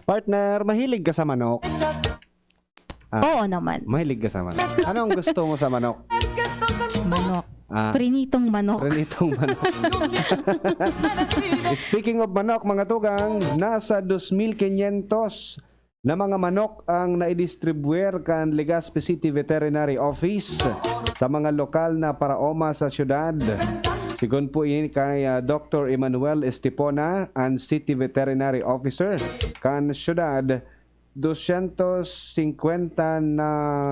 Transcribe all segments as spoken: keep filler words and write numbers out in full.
Partner, mahilig ka sa manok? Ah, Oo naman. Mahilig ka sa manok. Anong gusto mo sa manok? Manok. Ah, Prinitong manok. Prinitong manok. Speaking of manok, mga tugang, nasa dos mil quinientos na mga manok ang naidistribuer kan Legazpi City Veterinary Office sa mga lokal na paraoma sa syudad. Sigon po ini kay ah, Doktor Emmanuel Estipona, an City Veterinary Officer kan syudad, dosyentos singkwenta na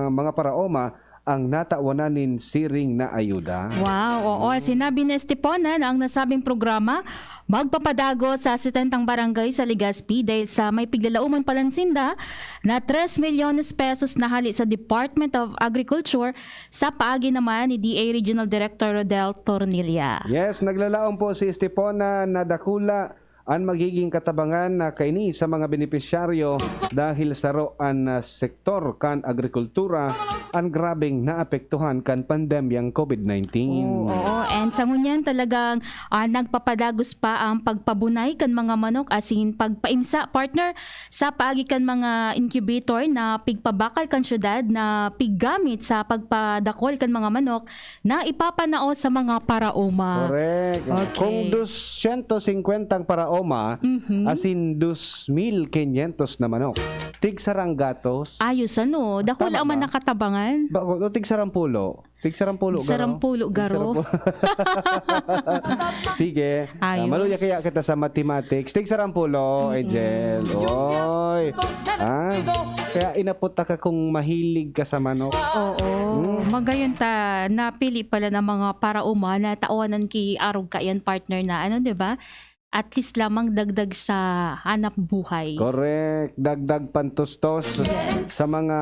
mga paraoma ang natawanan nin siring na ayuda. Wow, oo. Sinabi ni Estipona na ang nasabing programa magpapadagos sa setentang barangay sa Legazpi dahil sa may piglalaoman palan sinda na tres milyones pesos na hali sa Department of Agriculture sa paagi naman ni D A Regional Director Rodel Tornilla. Yes, naglalaom po si Estipona na dakula an magiging katabangan na kaini sa mga benepisyaryo dahil saro an ah, sektor kan agrikultura an grabeng naapektuhan kan pandemyang COVID nineteen. Oo, oo. And sa ngunyan talagang ah, nagpapadagos pa ang pagpabunay kan mga manok asin pagpaimsa, partner, sa paagi kan mga incubator na pigpabakal kan syudad na piggamit sa pagpadakol kan mga manok na ipapanao sa mga paraoma. Correct. Okay. Kung dosyentos singkwentang paraoma, Mhm. asin dos mil quinientos na manok, tig saranggatos. Ayos, ano? Dakula Tama man ba? Nakatabangan. Ba, o tig sarampulo. Tig sarampulo, garo. Sarampulo, Tig garo. sarampulo. Sige. Ah, Ayos. maluya kaya kita sa mathematics. Tig sarampulo, Angel. Oy. Ah, kaya inapot ka kung mahilig ka sa manok. Oo. Hmm. Magayon ta, napili pala ng mga paraoma na tawanan ki arog ka yan, partner, na ano, di ba? At least lamang dagdag sa hanap buhay. Correct. Dagdag pantustos Yes. sa mga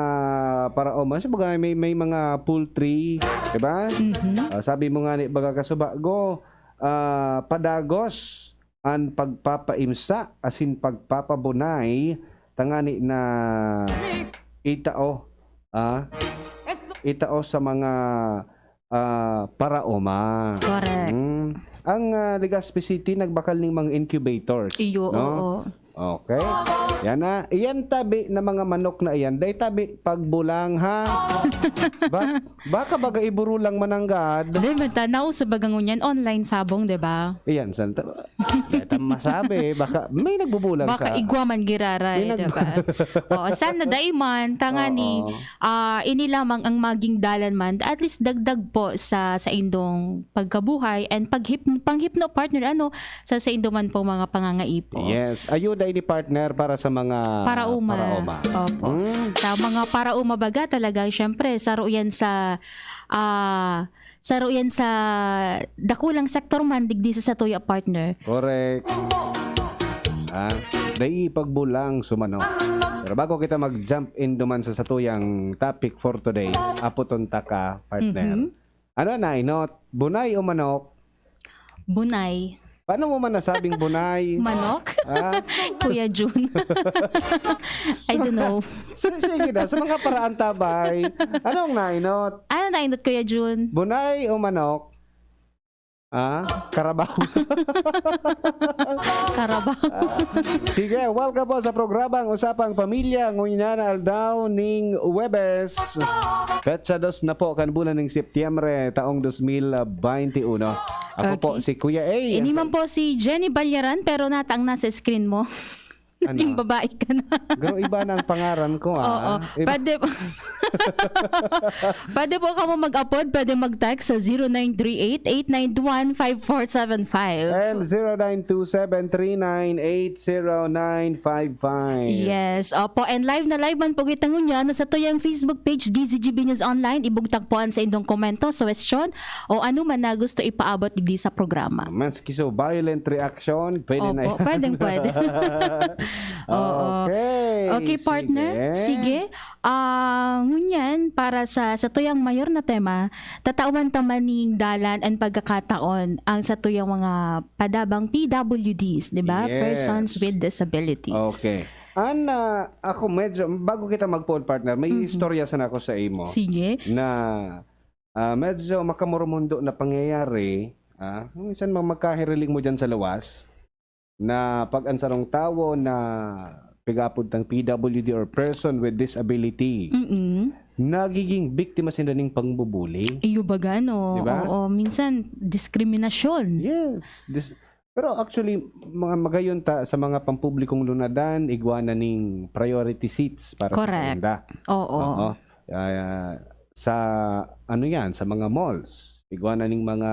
paraoma. Sa bagay, may, may mga poultry, di ba? Mhm. Ah, sabi mo nga ni baga kasuba, go, ah, padagos an pagpapaimsa asin pagpapabunay tangani na itao, ah, itao sa mga ah, paraoma. Correct. Mm. Ang ah, Legazpi City nagbakal ning mga incubators. Iyo, no? Oo. Okay. Yan na. Iyan tabi na mga manok na iyan. Dahil tabi, pagbulang ha. Ba, baka baga iburulang mananggad. Di ba, ta, nauso baga ngunyan, online sabong, di ba? Iyan, santa. Dahil masabi, baka may nagbubulang Baka sa... igwa man giraray, May nag- di ba? Oo, sana daiman, tangani, Oo. ah, ini lamang ang maging dalan man. At least dagdag po sa saindong pagkabuhay and paghip, panghipno, partner, ano, sa saindo man po mga pangangaipo. Yes. Ayuda ini, partner, para sa mga Paraoma. paraoma. Opo. Hmm. Sa mga paraoma baga talaga, syempre, saro yan sa, ah, saro yan sa dakulang sektor man, digdi sa satuya, partner. Correct. Ah, dai pagbulang sumano. Pero bago kita mag-jump in duman sa satuyang topic for today, apoton ta ka, partner. Mhm. Ano na, inot? Bunay o manok? Bunay. Paano mo man nasabing bunay? Manok? Ah, Kuya Jun. I don't know. s- sige na, sa mga paraan tabay, anong nainot? Ano na inot, Kuya Jun? Bunay o manok? Ah, karabaw. Karabaw. Sige, welcome po sa programang Usapang Pamilya, ngunyan na aldaw ning Huwebes. Petsa dos na po kan bulan ning Setyembre, taong dos mil baynte uno. Ako po Okay. si Kuya A. Ini man po si Jenny Balyaran, pero nata ang nasa screen mo. Ano? Naging babae ka na. Pero iba na ang pangaran ko, Oo. ah. Iba. Pwede, pwede po kamo mag-apod, pwede mag-text sa zero nine three eight, eight nine one, five four seven five. And zero nine two seven three nine eight zero nine five five. Yes, opo. And live na live man po kita ngunyan sa tuyang Facebook page, D Z G B News Online. Ibugtak po an saindong komento, suwestyon, o ano man na gusto ipaabot digdi sa programa. Maski so violent reaction, pwede na Opo, yun. pwedeng pwede. Oo. Okay. Okay, partner. Sige. Ah, ngunyan, para sa, sa tuyang mayor na tema, tatawan ta man ning dalan and pagkakataon ang sa tuyang mga padabang P W Ds, di ba? Yes. Persons with disabilities. Okay. An, ah, ako medyo, bago kita mag-phone partner, may Mhm. istorya sana ako sa imo Sige. na ah, medyo makamoromundo na pangyayari. Ah, minsan mga magkahiriling mo dyan sa luwas na pag ang sarong tawo na pigapod tang P W D or person with disability, Mm-mm. nagiging biktima sinda ning pangbubuli. Iyo baga, no? Di ba? Oo, minsan, diskriminasyon. Yes. This, pero actually, mga magayon ta sa mga pampublikong lunadan, igwa na ning priority seats para sa Correct. sainda. Oo. Oo. Ah, sa ano yan, sa mga malls. Igwa na ning mga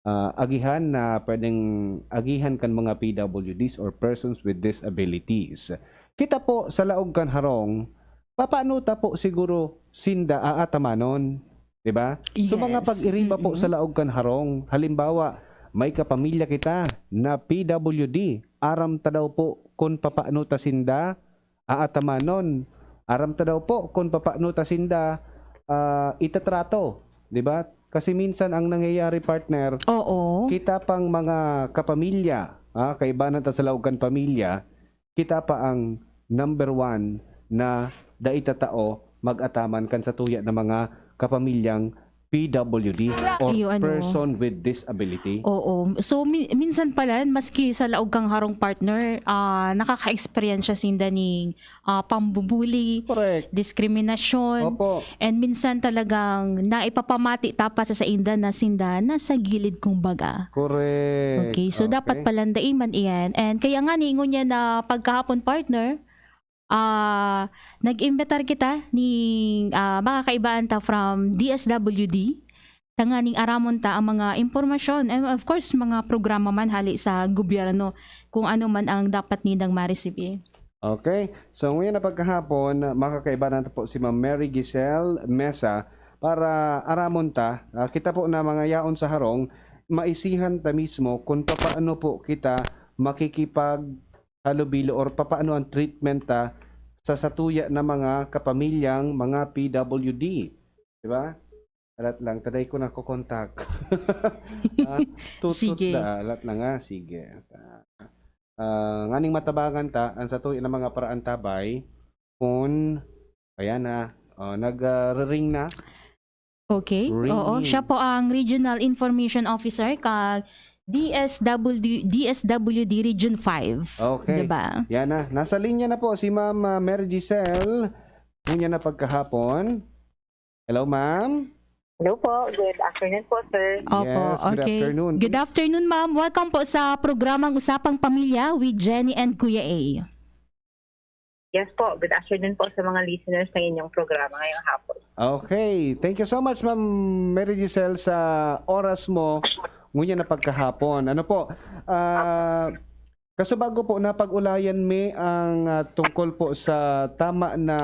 ah, agihan na pwedeng agihan kan mga P W Ds or persons with disabilities. Kita po sa laog kan harong, papaano ta po siguro sinda aatamanon? Di ba? So mga Yes. pag-iriba po Mm-mm. sa laog kan harong, halimbawa, may kapamilya kita na P W D, aram ta daw po kung papaano ta sinda aatamanon. Aram ta daw po kung papaano ta sinda ah, itatrato, di ba? Kasi minsan ang nangyayari, partner, Oo. kita pang mga kapamilya, ah, kaibanan ta sa laog kan pamilya, kita pa ang number one na dai ta tao mag-ataman kan satuya na mga kapamilyang P W D or Iyo, ano. person with disability. Oo. So, mi- minsan pala, maski sa laog kang harong, partner, ah, nakaka-experience siya sinda ning ah, pambubuli, Correct. diskriminasyon, Opo. and minsan talagang naipapamati ta pa sa sainda na sinda nasa gilid, kumbaga. Correct. Okay, so dapat palandai man iyan. And kaya nga, niingon niya na pagkahapon, partner, ah, nag-imbitar kita ni ah, mga kaibaan ta from D S W D, tanganing aramon ta ang mga impormasyon, and of course, mga programa man hali sa gobyerno, kung ano man ang dapat nindang ma-receive. Okay. So, ngayon na pagkahapon, makakaiba na po si Ma'am Mary Giselle Mesa para aramon ta, ah, kita po na mga yaon sa harong, maisihan ta mismo kung papaano po kita makikipaghalubilo or papaano ang treatment ta sa satuya na mga kapamilyang mga P W D. Di ba? Alat lang, taday ko na ko contact. Ah, tutut Sige. Da, alat lang, ah. Sige. Ah, nganing matabangan ta, ang satuya na mga paraan tabay, kun, ayan na, oh, nag-ring na. Okay. Oo, Ringing. Siya po ang Regional Information Officer ka D S W D, D S W D Region five. Okay. Diba? Yan na. Nasa linya na po si Ma'am ah, Mary Giselle. Unya na pagkahapon. Hello, ma'am. Hello po. Good afternoon po, sir. Opo, Yes, good okay. afternoon. Good afternoon, ma'am. Welcome po sa programang Usapang Pamilya with Jenny and Kuya A. Yes po. Good afternoon po sa mga listeners ng inyong programa ngayong hapon. Okay. Thank you so much, Ma'am Mary Giselle, sa oras mo ngunyan na pagkahapon. Ano po? Ah, kaso bago po, napag-ulayan mi ang ah, tungkol po sa tama na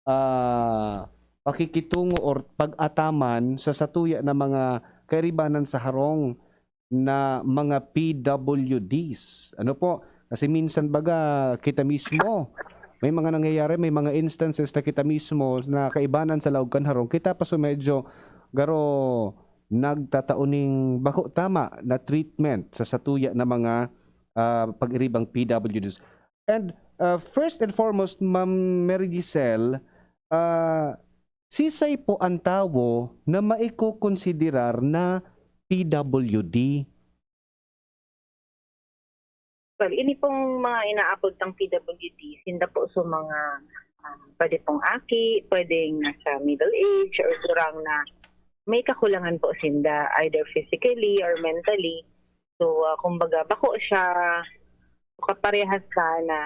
ah, pakikitungo or pag-ataman sa satuya na mga kairibanan sa harong na mga P W Ds. Ano po? Kasi minsan baga kita mismo, may mga nangyayari, may mga instances na kita mismo na kaibanan sa laog kan harong. Kita pa so medyo garo nagtatao ning bako tama na treatment sa satuya na mga ah, pag-iribang P W Ds. And ah, first and foremost, Ma'am Mary Giselle, ah, sisay po ang tawo na maikokonsiderar na P W D? Well, ini pong mga inaapod ng P W D, sinda po sa mga ah, pwede pong aki, pwedeng nasa middle age or gurang na may kakulangan po sinda, either physically or mentally. So, ah, kumbaga, bako siya kaparehas ka na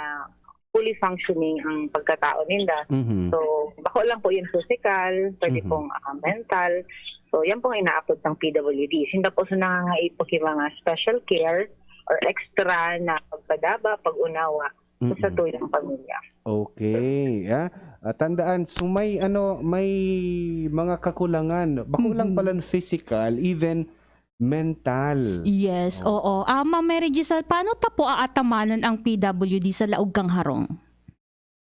fully functioning ang pagkatao ninda. Mhm. So, bako lang po yung physical, pwede Mhm. pong ah, mental. So, yan pong inaapod ng P W D. Sinda po sa nangangaipo ki mga special care or extra na pagpadaba, pag-unawa sa Mm-mm. tuyang pamilya. Okay. Ah, ah, tandaan, so may ano, may mga kakulangan. Bako lang Mhm. palan physical, even mental. Yes, oo. Ah, Ma'am Mary Giselle, paano ta po aatamanan ang P W D sa laog kang harong?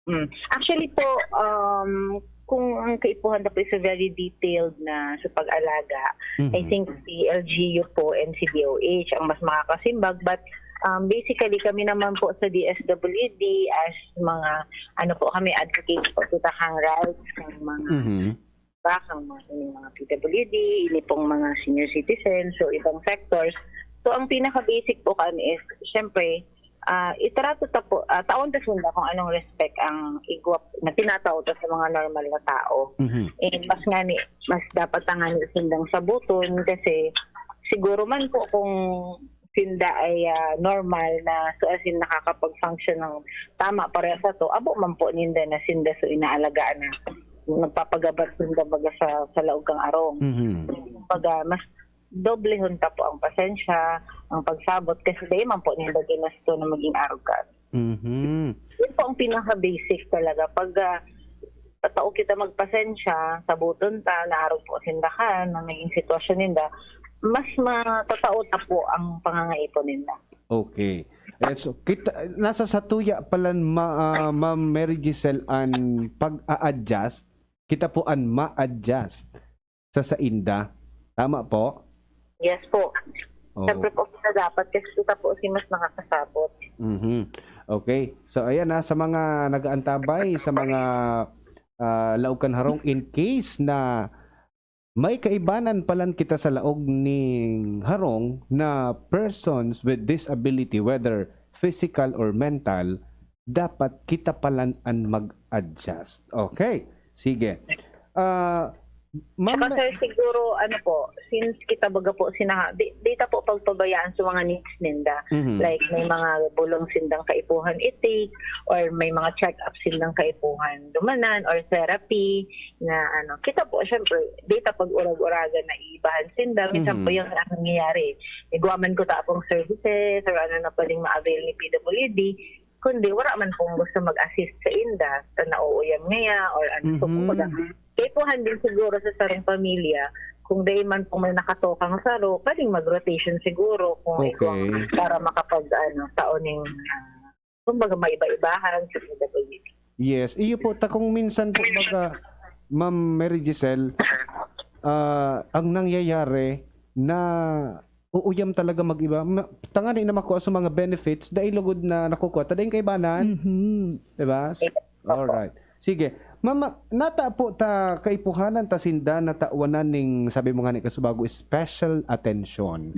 Mm. Actually po, um, kung ang kaipuhan na po is a very detailed na sa pag-alaga, I Mhm. think si L G U po and C D O H ang mas makakasimbag. But um, basically, kami naman po sa D S W D as mga, ano po kami, advocate po sa takang rights ng mga Mhm. back ang mga, yung mga P W D, ini pong mga senior citizens, so ibang sectors. So ang pinaka-basic po kami is, syempre, ah, itrato ta po, ah, taon ta sinda kung anong respect ang igwa na tinatao ta sa mga normal na tao. Mhm. Eh, mas ngani, mas dapat ta ngani sindang saboton kasi siguro man po kung sinda ay, ah, normal na, so as in nakakapag-function ng tama pareha sa to, abo man po ninda na sinda so inaalagaan na nagpapagabat sinda baga sa, sa laog kang arong. Mhm. Baga, mas doblehon ta po ang pasensya, ang pagsabot, kasi dai man po ninda ginasto na maging arog ka. Mhm. Yun po ang pinaka-basic talaga. Pag, ah, tatao kita magpasensya, saboton ta, naarog po sinda ka, na naging sitwasyon ninda, mas matatao ta po ang pangangaipon ninda. Okay. Eh, so, kita, nasa satuya palan, ma-, ah, Ma'am Mary Giselle, an pag-a-adjust, kita po an ma-adjust sa sainda. Tama po? Yes po. Oo. Siyempre po, kita dapat kasi kita po si mas nakakasabot. Mhm. Okay. So, ayan, ah, sa mga nag-aantabay, sa mga, ah, laog kan harong, in case na may kaibanan palan kita sa laog ning harong na persons with disability, whether physical or mental, dapat kita palan an mag-adjust. Okay. Sige. Ah, Ma'am Saka, sir, siguro, ano po, since kita baga po sinaha-, di, di ta po pagpabayaan sa mga needs ninda. Mhm. Like, may mga bulong sindang kaipuhan i-take, or may mga check-up sindang kaipuhan dumanan, or therapy, na ano, kita po, syempre, di ta pag-urag-uragan na iibahan sinda. Minsan po, mhm, yung nangyayari, igwa man ko ta pong services, or ano na pwedeng ma-avail ni P W D, kundi wala man pong gusto mag-assist sa inda, sa nauuyam niya, or ano. So, mhm, kumbaga, kaipuhan din siguro sa sarong pamilya, kung dai man pong may nakatokang saro, pwedeng mag-rotation siguro kung ikaw, okay, para makapag, ano, tao ning, ah, kumbaga, maiba-ibahan sa P W D. Yes, iyo po, ta kung minsan po baga, Ma'am Mary Giselle, ah, ang nangyayari na uuyam talaga mag-iba. Ma-, tangani na makuha sa mga benefits, dai lugod na nakukuha. Ta daing kaibanan, mhm, di ba? Yes, opo. Alright. Sige. Mama, nata po ta kaipuhanan ta sinda na tawanan ning, sabi mo nga ni, kasubago, special attention.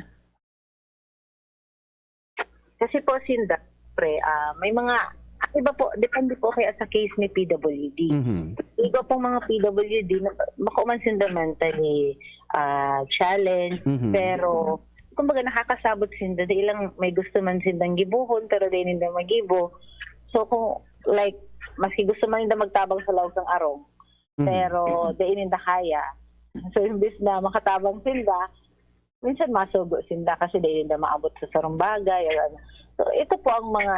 Kasi po, sinda, pre, ah, may mga, ang iba po, depende po kaya sa case ni P W D. Mhm. Iba pong mga P W D, na, bako man sinda mentally, ah, challenge, mhm, pero, kumbaga, nakakasabot sinda, dai lang may gusto man sindang gibohon, pero dai ninda magibo. So, kung, like, maski gusto man ninda magtabang sa laog ng arong, mhm, pero dai ninda kaya. So, imbis na makatabang sinda, minsan masugo sinda kasi dai ninda maabot sa sarong bagay, or ano. So, ito po ang mga,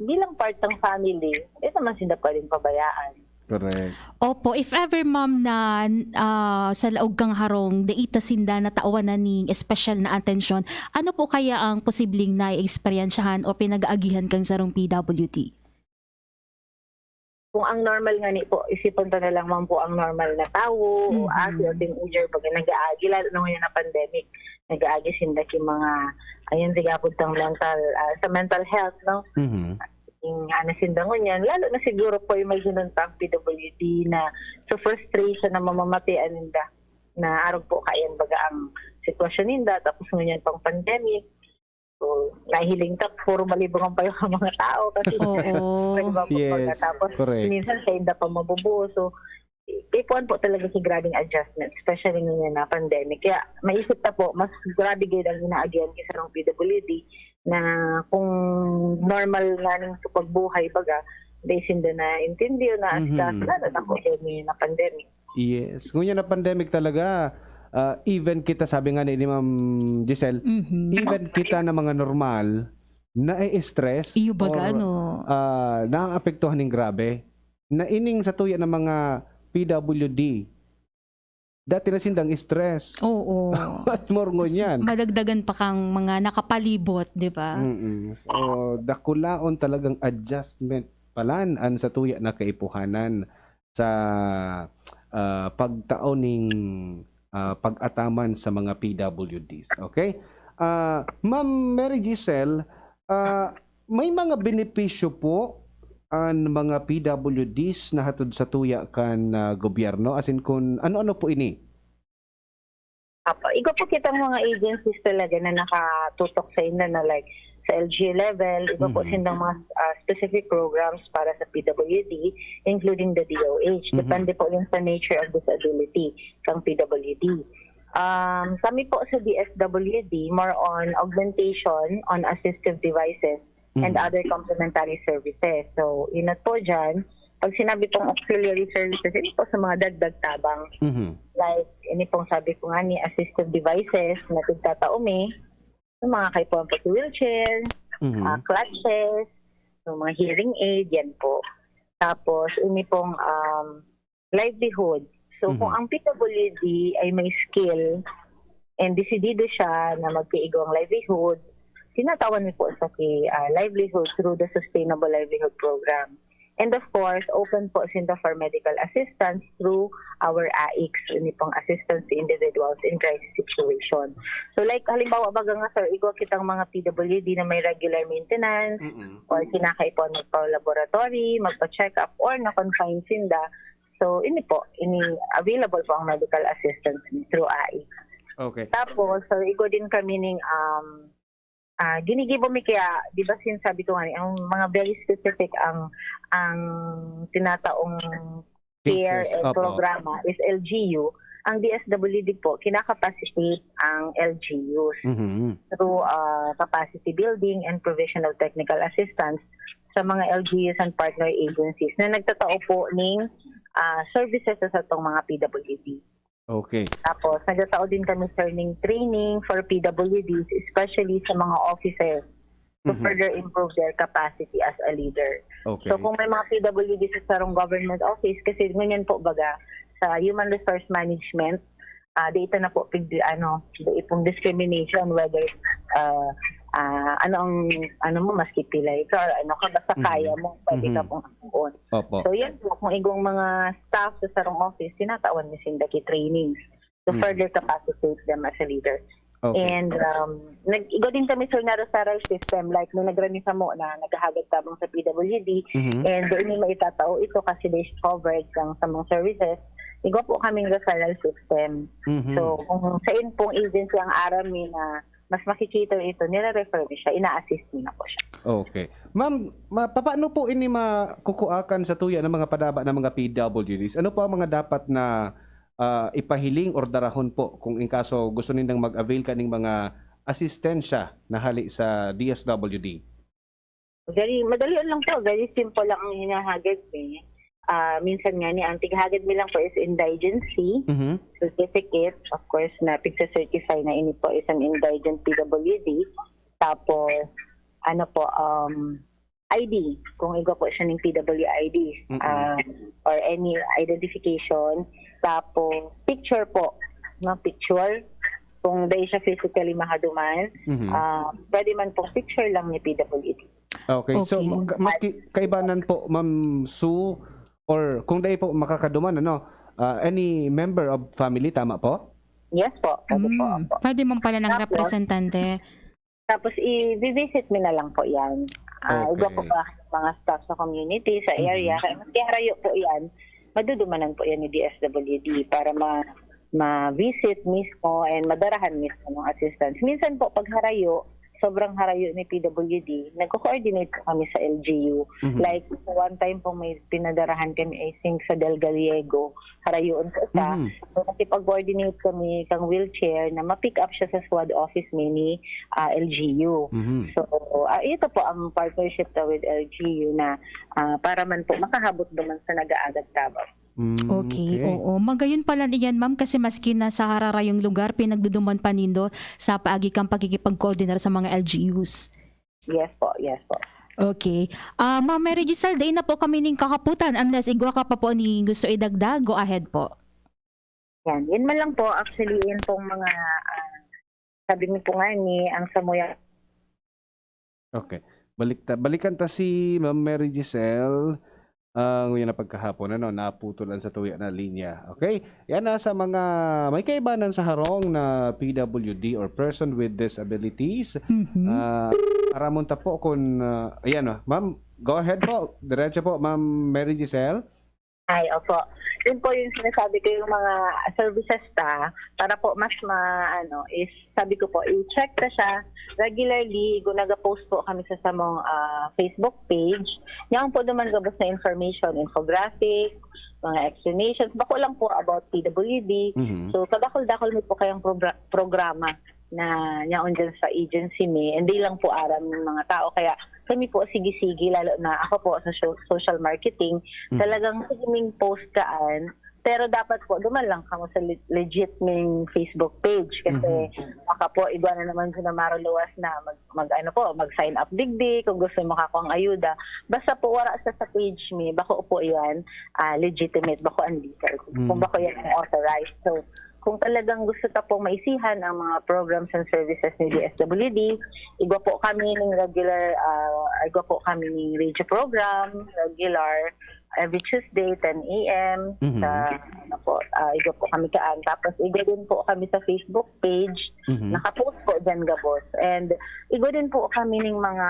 bilang part ng family, di naman sinda pwedeng pabayaan. Correct. Opo, if ever, ma'am, na, ah, sa laog kang harong, dai ta sinda natawan na ning espesyal na atensyon, ano po kaya ang posibleng naeeksperyensyahan o pinag-aagihan kang sarong P W D? Kung ang normal ngani po, isipon ta na lang man po ang normal na tawo, o, mhm, aki o teenager, pag nag-aagi, lalo na ngayon na pandemic, nag-aagi sinda ki mga, ayan, sige, abot ang mental, ah, sa mental health, no? Mhm. Yung, ano, sinda ngunyan, lalo na siguro po yung may ginunta ang P W D na sa frustration na mamamatian ninda na arog po kayan baga ang sitwasyon ninda, tapos ngunyan pang pandemic. So, nahiling ka, puro malibungan pa yung mga tao kasi, oo, di ba, kumbaga, yes, tapos correct, minsan sa inda pa mabubuo. So, ipuan po talaga si grabing adjustment, especially ngayon na pandemic. Kaya maisip ta po, mas grabe gid ang inaagihan ki sarong P W D na kung normal nga ning pagbuhay, baga, dai sinda naintindi o naasikaso, mhm, lalo na po kayo na pandemic. Yes. Ngunyan na pandemic talaga, ah, even kita, sabi nga ni, ni Ma'am Giselle, mhm, even kita na mga normal, na-stress, iyo baga, or, ano, ah, naaapektuhan ning grabe. Na ining sa tuya ng mga P W D, dati na sindang stress. Oo. At more ngunyan. Madagdagan pa kang mga nakapalibot, di ba? Mm-mm. So, dakulaon talagang adjustment palan an sa tuya na kaipuhanan sa, ah, pagtao ning, ah, pag-ataman sa mga P W Ds. Okay? Ah, Ma'am Mary Giselle, ah, may mga benepisyo po an mga P W Ds na hatod sa tuya kan, ah, gobyerno? As in, kun ano-ano po ini? Apo, igwa po kitang mga agencies talaga na nakatutok sa inda na, like, sa L G U level, iba po Mhm. sindang mga, ah, specific programs para sa P W D, including the D O H. Mhm. Depende po yun sa nature of disability kang P W D. Um, kami po sa D S W D, more on augmentation on assistive devices and Mhm. other complementary services. So, inot po dyan, pag sinabi pong auxiliary services, ito po sa mga dagdag tabang. Mhm. Like, ini pong sabi ko nga ni assistive devices na pagtataomi, yung mga kaipuhan po sa wheelchair, Mhm. ah, crutches, yung mga hearing aid, yan po. Tapos, ini pong, um, livelihood. So, kung Mhm. ang P W D ay may skill and desidido siya na magkaigwang livelihood, tinatawan niyo po sa ki-, ah, livelihood through the Sustainable Livelihood Program. And of course, open po sinda for medical assistance through our AICS, ini pong assistance to individuals in crisis situation. So, like, halimbawa, baga nga, sir, igwa kitang mga P W D na may regular maintenance, Mm-mm. or kinakaipuhan magpa-laboratory, magpa-check-up, or na-confine sinda. So, ini po, ini, available po ang medical assistance through AICS. Okay. Tapos, sir, igwa din kami ning, um, ah, ginigibo mi kaya, di ba, sinasabi ko nga, ang mga very specific ang, ang tinataong care Cases, and opo. programa is L G U. Ang D S W D po, kinakapacitate ang L G Us Mhm. through, ah, capacity building and provision of technical assistance sa mga L G Us and partner agencies na nagtatao po ning, ah, services sa satong mga P W D. Okay. Tapos, nagtatao din kami, sir, ning training for P W Ds, especially sa mga officers, to Mhm. further improve their capacity as a leader. Okay. So, kung may mga P W Ds sa sarong government office, kasi ngunyan po, baga, sa human resource management, ah, dito na po, pig-, ano, dito pong discrimination, whether, ah, ah, ano ang, ano mo, maski pilay ka, or ano ka, basta Mhm. kaya mo, pwede ka Mhm. pong amuon. Opo. So, yan po, kung igwang mga staff sa sarong office, tinatawan mi sinda ki trainings to Mhm. further capacitate them as a leader. Okay. And, um, nag-, igwa din kami, sir, na referral system, like, nung nagrani samo na naghahagad tabang sa P W D, Mhm. and doon yung maitatao ito kasi they covered kang sa mga services, igwa po kaming referral system. Mhm. So, kung sa in pong agency ang aram mi na mas makikita ito, nire-refer mi siya, ina-assist mi na po siya. Okay. Ma'am, ma-, papaano po ini makukuakan sa tuya ng mga padaba ng mga P W Ds? Ano po ang mga dapat na, ah, ipahiling or darahon po kung in kaso gusto nindang mag-avail kaning mga asistensya na hali sa D S W D? Very, madali lang po. Very simple lang ang hinahagad eh. Ah, minsan nga ni, ang tighahagad mi lang po is indigency Mhm. certificate, of course, na pigsa-certify na ini po is an indigent P W D. Tapos, ano po, um, I D, kung igwa po siya ng P W I D, Mm-mm. ah, or any identification. Tapos, picture po, no? Picture. Kung dahil siya physically makaduman, Mhm. ah, pwede man pong picture lang ni P W D. Okay. So, Okay. mag-, maski kaibanan po, Ma'am Sue, or kung dai po makakaduman, ano, ah, any member of family, tama po? Yes po, pwede po, Mm. opo. Pwede man pala ng Tapos, representante. tapos i-visit mi na lang po yan. Ah, Okay. iba po pa mga staff sa community, sa area. Mhm. Kaya maski harayo po yan, madudumanan po yan ni D S W D para ma-, ma-visit mismo and madarahan mismo ng assistance. Minsan po, pag harayo, sobrang harayo ni P W D, nagko-coordinate po kami sa L G U. Mhm. Like, one time po may pinadarahan kami, I think, sa Del Gallego, harayoon po siya. Mhm. So, nakipag-coordinate kami kang wheelchair na ma-pick up siya sa squad office mi ni, ah, L G U. Mhm. So, ah, ito po ang partnership ta with L G U na, ah, para man po makahabot naman sa nag-aagad tabang. Mm, Okay, okay. oo. Magayon pala niyan, ma'am, kasi maski nasa hararayong lugar, pinagduduman pa nindo sa paagi kan pakikipagkoordinar sa mga L G Us. Yes po, yes po. Okay. Ah, Ma'am Mary Giselle, dai na po kami nin kakaputan unless igwa ka pa po ni gusto idagdag, go ahead po. Yan, yun man lang po. Actually, yun pong mga, ah, sabi niyo po nga ni, ang samuya Okay. Balik ta-, balikan ta si Ma'am Mary Giselle. Ah, nguya na pagkahapon, ano, naputol ang satuya na linya. Okay? Yan, nasa mga may kaibanan sa harong na P W D or person with disabilities. Mhm. Ah, aramon ta po kung, ah, ayan, ah, ma'am, go ahead po. Diretso po, Ma'am Mary Giselle. Ay, opo. Yun po yung sinasabi ko, yung mga services ta, para po mas ma-, ano, is sabi ko po, i-check ta siya regularly. Kung naga-post po kami sa samong, ah, Facebook page, yaon po duman gabos na information, infographic, mga explanations. Bako lang po about P W D. Mhm. So, kadakul-dakul mi po kayang progra-, programa na yaon dyan sa agency mi. Hindi lang po aram ng mga tao. Kaya kami po, sige-sige, lalo na ako po sa so-, social marketing, Mhm. talagang sige ming post kaan. Pero dapat po, duman lang kamo sa le-, legit ming Facebook page. Kasi Mhm. baka po, igwa na naman sa na marulowas na mag-, mag-, ano po, mag-sign up digdi kung gusto makakuha ng ayuda. Basta po, wala sa, sa page mi, bako po yan, ah, legitimate, bako ang legal. Kung Mm. bako yan ang authorized. So, kung talagang gusto ta pong maisihan ang mga programs and services ni D S W D, igwa po kami ng regular, ah, igwa po kami ng radio program, regular, every Tuesday, ten A M, Mhm. sa, ano po, ah, igwa po kami kaan. Tapos, igwa din po kami sa Facebook page, Mhm. nakapost po dyan gabos. And, igwa din po kami ng mga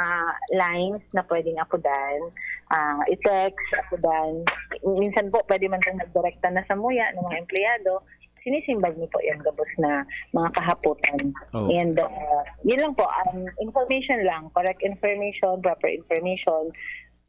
lines na pwedeng apudan, ah, i-text, apudan. Minsan po, pwede man pong magdirekta na sa muya ng mga empleyado. Sinisimbag niyo po yung gabos na mga kahapotan. Oh. And, ah, yun lang po, um, information lang, correct information, proper information,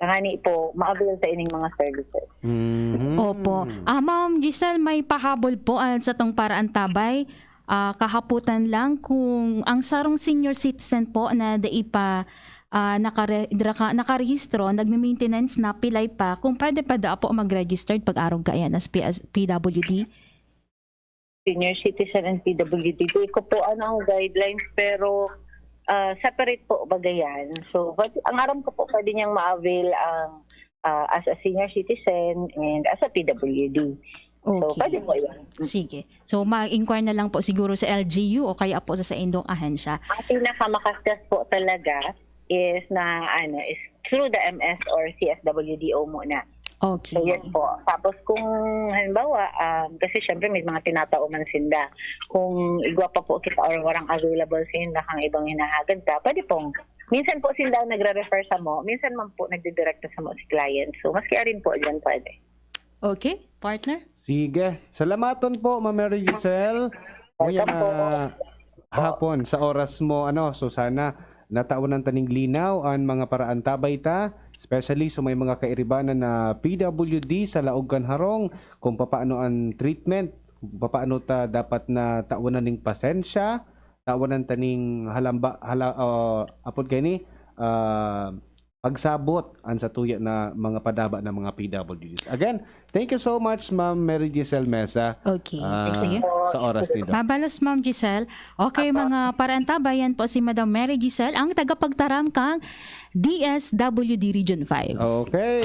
tangani po, ma-avail sa ining mga services. Mhm. Opo. Ah, Ma'am Giselle, may pahabol po, ah, sa tong paraantabay. Ah, kahapotan lang, kung ang sarong senior citizen po na dai pa, ah, nakare-, draka-, nakarehistro, nagme-maintenance na, pilay pa, kung pwede pa daa po mag-registered pag-arog kaiyan as P S, P W D? Senior citizen and P W D. Di ko po ano ang guidelines, pero, ah, separate po baga yan. So, pwede, ang aram ko po, pwede niyang ma-avail ang, ah, as a senior citizen and as a P W D. So, Okay. pwede po yan. Mm. Sige. So, ma-inquire na lang po siguro sa L G U o kaya po sa saindong ahensya. Ang pinakamakaskes po talaga is na, ano, is through the M S or C S W D O muna. Okay. So, yun po. Tapos kung halimbawa, um, kasi syempre may mga tinatao man sinda. Kung igwa pa po kita or warang available sinda kang ibang hinahagad ta, pwede pong, minsan po sinda ang nagre-refer samo, minsan man po nagdidirekta samo si client. So, maski arin po dyan pwede. Okay, partner? Sige. Salamaton po, Ma'am Mary Giselle. Uya Welcome po. na hapon sa oras mo, ano, so sana natawanan ta ning linaw an mga paraantabay ta, especially sa may mga kairibanan na P W D sa laog kan harong, kung papaano an treatment, kung papaano ta dapat na tawanan ning pasensya, tawanan ta ning halamba-, hala-, ah, apod kaini, ah, pagsabot an satuya na mga padaba na mga P W Ds. Again, thank you so much, Ma'am Mary Giselle Mesa, Okay. ah, Sige. sa oras nindo. Mabalos, Ma'am Giselle. Okay, Apo. mga paraantabay, yan po si Madam Mary Giselle, ang tagapagtaram kang D S W D Region five. Okay.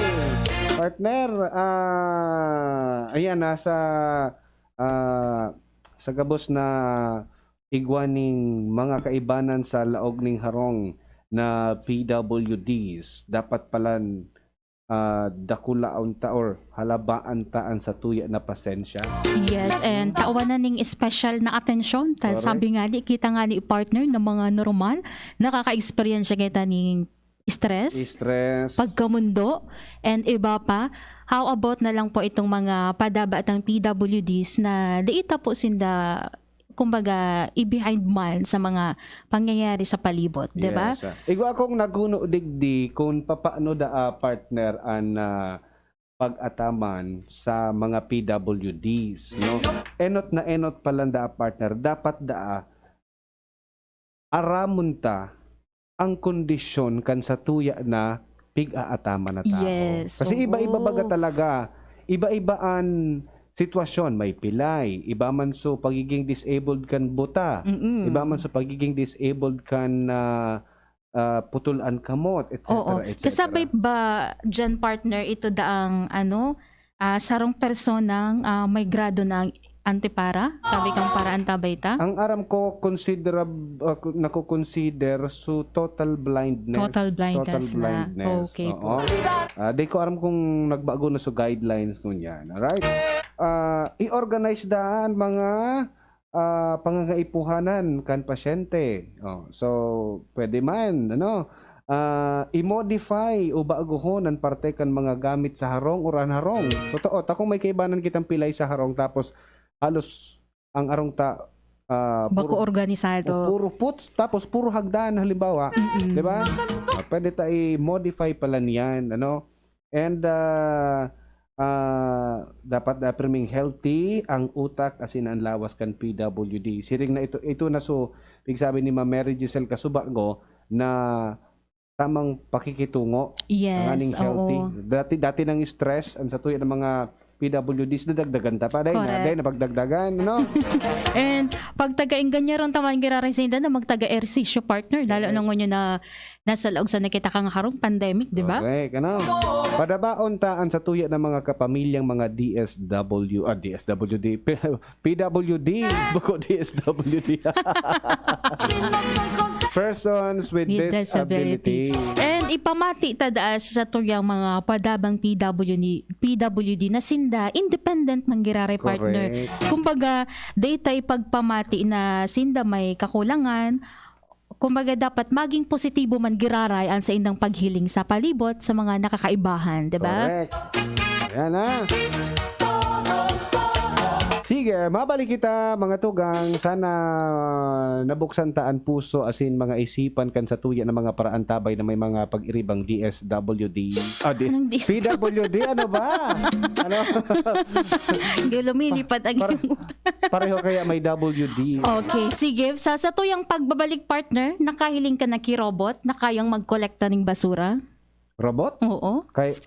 Partner, ah, ayan, nasa, ah, sa gabos na igwa ning mga kaibanan sa laog ning harong na P W Ds, dapat palan, ah, dakulaon ta or halabaan ta an satuya na pasensya. Yes, and tawanan ning espesyal na atensyon. Ta-, Correct. sabi nga ni, kita nga ni partner na mga normal, nakaka-eksperyensya kita ning stress, Stress. pagkamundo, and iba pa. How about na lang po itong mga padaba tang P W Ds na di ita po sinda, kumbaga, i-behind man sa mga pangyayari sa palibot, di ba? Yes, ah. Igwa akong naghuno digdi kung papaano daa, partner, an, ah, pag-ataman sa mga P W Ds, no? Enot na enot pa lang daa, partner, dapat daa aramon ta ang kondisyon kan satuya na pig-aataman na tao. Yes, Kasi oo. iba-iba baga talaga. Iba-iba an sitwasyon. May pilay, iba man so pagiging disabled kan buta, Mm-mm. iba man so pagiging disabled kan, ah, ah, putol an kamot, et cetera, Oo. et cetera. Kasabay ba dyan, partner, ito daang, ano, ah, sarong personang, ah, may grado ng antipara? Sabi kang paraantabay ta? Ang aram ko, considerab-, ah, ku-, nako-consider so total blindness. Total blindness Total na. blindness. Okay Oo. po. Ah, di ko aram kung nagbago na so guidelines ngunyan. Alright? Ah, i-organize daan mga, ah, pangangaipuhanan kan pasyente. Oh, so, pwede man, ano? ah, i-modify o baguhon an parte kan mga gamit sa harong or an harong. Totoo, ta kung may kaibanan kitang pilay sa harong tapos halos ang arong ta, ah, Bako puro, organisado. o puro puts, tapos puro hagdan, halimbawa. Mm-mm. Di ba? Ah, pwede ta i-modify pala niyan, ano? And ah, ah, dapat na pirming healthy ang utak asin ang lawas kan P W D. Siring na ito, ito na so, pigsabi ni Ma'am Mary Giselle Casubago na tamang pakikitungo. Yes, Tanganing healthy. Oo. Dati, dati nang stress, ang satuya ng mga P W Ds, nadagdagan ta pa. Dahil na, Correct. dahil napagdagdagan, no? And pag taga-ingganyaron taman giraray sinda na magtaga-ersisyo partner, lalo Correct. na ngunyan na nasa laog sa nakita kang harong pandemic, di ba? Correct, ano? Padabaon ta ang satuya ng mga kapamilyang mga D S W, ah, D S W D, P W D, bako D S W D. Persons with, With disability. disability. And ipamati ta daa sa tuyang mga padabang P W D, P W D na sinda independent manggiraray partner. Correct. Kumbaga, daytay pagpamati na sinda may kakulangan. Kumbaga, dapat maging positibo man giraray ang sa indang paghiling sa palibot sa mga nakakaibahan, di ba? Correct. Yan na. Sige, mabalik kita, mga tugang. Sana nabuksan ta an puso asin mga isipan kan satuya na mga paraan tabay na may mga pag-iribang D S W D. Ah, D S, Anong D S W D? P W D, ano ba? Ano? Hindi, lumilipad ang Para- iyong Pareho kaya may W D. Okay, sige. Sa satuyang pagbabalik, partner, nakahiling ka na ki robot na kayang magkolekta ning basura? Robot? Oo. Kay,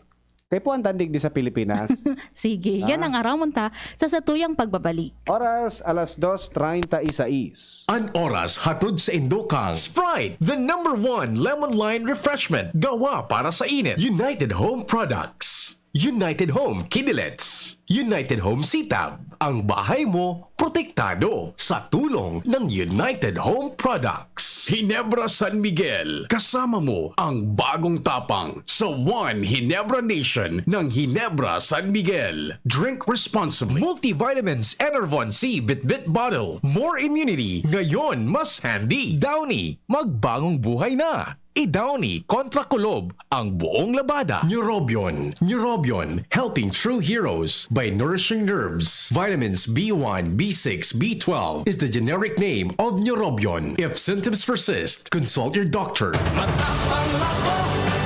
kay puan tandig di sa Pilipinas. Sige, yan Ah. ang aramon ta sa satuyang pagbabalik. Oras, alas dos treinta y seis. An oras hatod sa indokang Sprite, the number one lemon lime refreshment, gawa para sa init. United Home Products. United Home Kidilets. United Home Sitab. Ang bahay mo, protektado sa tulong ng United Home Products. Ginebra San Miguel, kasama mo ang bagong tapang sa One Ginebra Nation ng Ginebra San Miguel. Drink responsibly. Multivitamins Enervon C Bitbit Bottle. More immunity, ngayon mas handy. Downy, magbagong buhay na. I-Downy kontra kulob ang buong labada. Neurobion. Neurobion, helping true heroes by nourishing nerves. Vitamins B one, B six, B twelve is the generic name of Neurobion. If symptoms persist, consult your doctor. Matapang ako,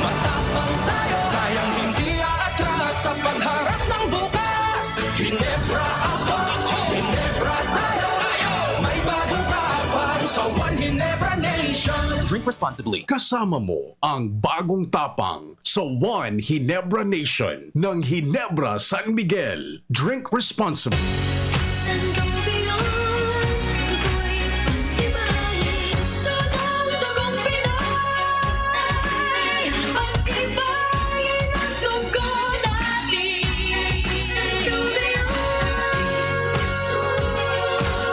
matapang tayo. Kayang hindi aatras sa pagharap ng bukas. Ginebra ako, Ginebra tayo. May bagong tapang sa One Ginebra Nation. Drink responsibly. Kasama mo ang bagong tapang sa One Ginebra Nation ng Ginebra San Miguel. Drink responsibly. Sangobion, ako'y pag-ibahin. Sunang dugong Pinoy, pag-ibahin ang dugo natin. Sangobion,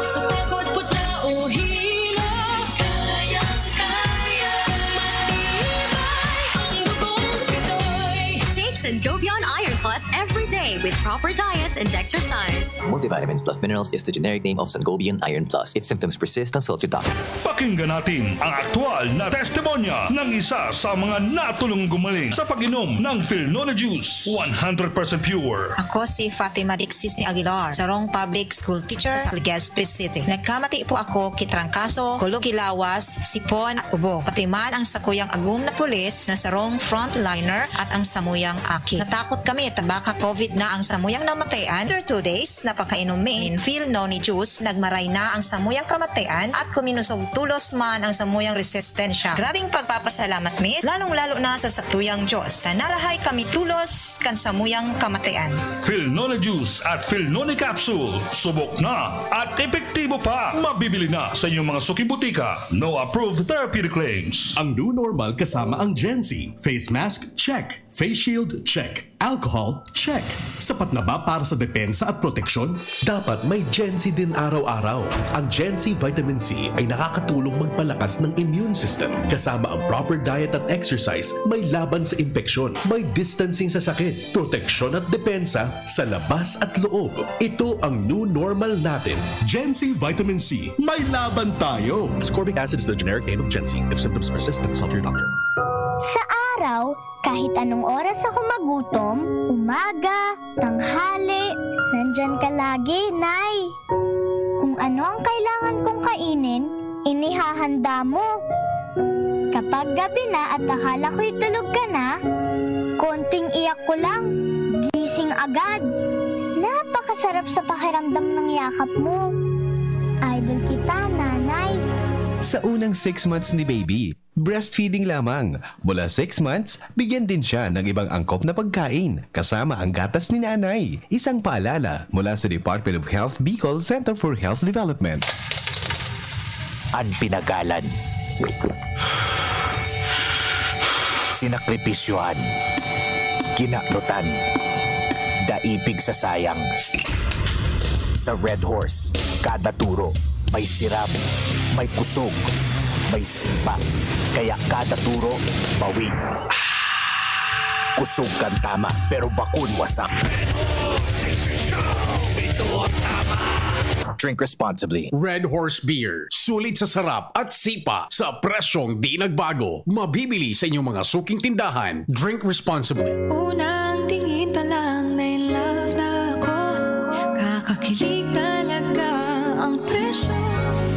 sa pagod, putla o hilo, kayang-kaya, matibay ang dugong Pinoy. Take Sangobion Iron Plus every day with proper diet and exercise. Multivitamins plus minerals is the generic name of Sangobion Iron Plus. If symptoms persist, consult your doctor. Pakinggan natin ang aktual na testimonya ng isa sa mga natulong gumaling sa pag-inom ng Filnone Juice, one hundred percent pure. Ako si Fatima Dixis ni Aguilar, sarong public school teacher sa Legazpi City. Nagkamati po ako ki trangkaso, kulog ki lawas, sipon, ubo. Pati man ang sakuyang agom na pulis na sarong frontliner at ang samuyang aki. Natakot kami ta baka COVID na ang samuyang namatayan. After two days na pagkainom mi nin Filnone juice, nagmaray na ang samuyang kamatayan at kuminusog tulos man ang samuyang resistensya. Grabing pagpapasalamat mi, lalong-lalo na sa satuyang Diyos, na narahay kami tulos kan samuyang kamatayan. Filnone Juice at Filnone Capsule, subok na at epektibo pa. Mabibili na sa inyong mga suking butika. No approved therapeutic claims. Ang new normal kasama ang Gen Z. Face mask, check. Face shield, check. Alcohol, check. Sapat na ba para sa depensa at proteksyon? Dapat may Gen Z din araw-araw. Ang Gen Z Vitamin C ay nakakatulong magpalakas ng immune system. Kasama ang proper diet at exercise, may laban sa impeksyon, may distancing sa sakit, proteksyon at depensa sa labas at loob. Ito ang new normal natin. Gen Z Vitamin C, may laban tayo! Ascorbic acid is the generic name of Gen Z. If symptoms persist, consult your doctor. Sa araw, kahit anong oras ako magutom, umaga, tanghali, nandyan ka lagi, Nay. Kung ano ang kailangan kong kainin, inihahanda mo. Kapag gabi na at akala ko'y tulog ka na, konting iyak ko lang, gising agad. Napakasarap sa pakiramdam ng yakap mo. Idol kita, Nanay. Sa unang six months ni baby, breastfeeding lamang. Mula six months, bigyan din siya ng ibang angkop na pagkain, kasama ang gatas ni nanay. Isang paalala mula sa Department of Health Bicol Center for Health Development. An pinagalan. Sinakripisyohan. Kinanutan. Daipig sa sayang. Sa Red Horse, kada turo, may sirab, may kusog, may sipa. Kaya kada turo, bawig. Kusog kan tama, pero bakun wasak. Drink responsibly. Red Horse Beer. Sulit sa sarap at sipa sa presyong di nagbago. Mabibili sa inyong mga suking tindahan. Drink responsibly. Unang tingin pa lang na in love na ako. Kakakilig talaga ang presyo.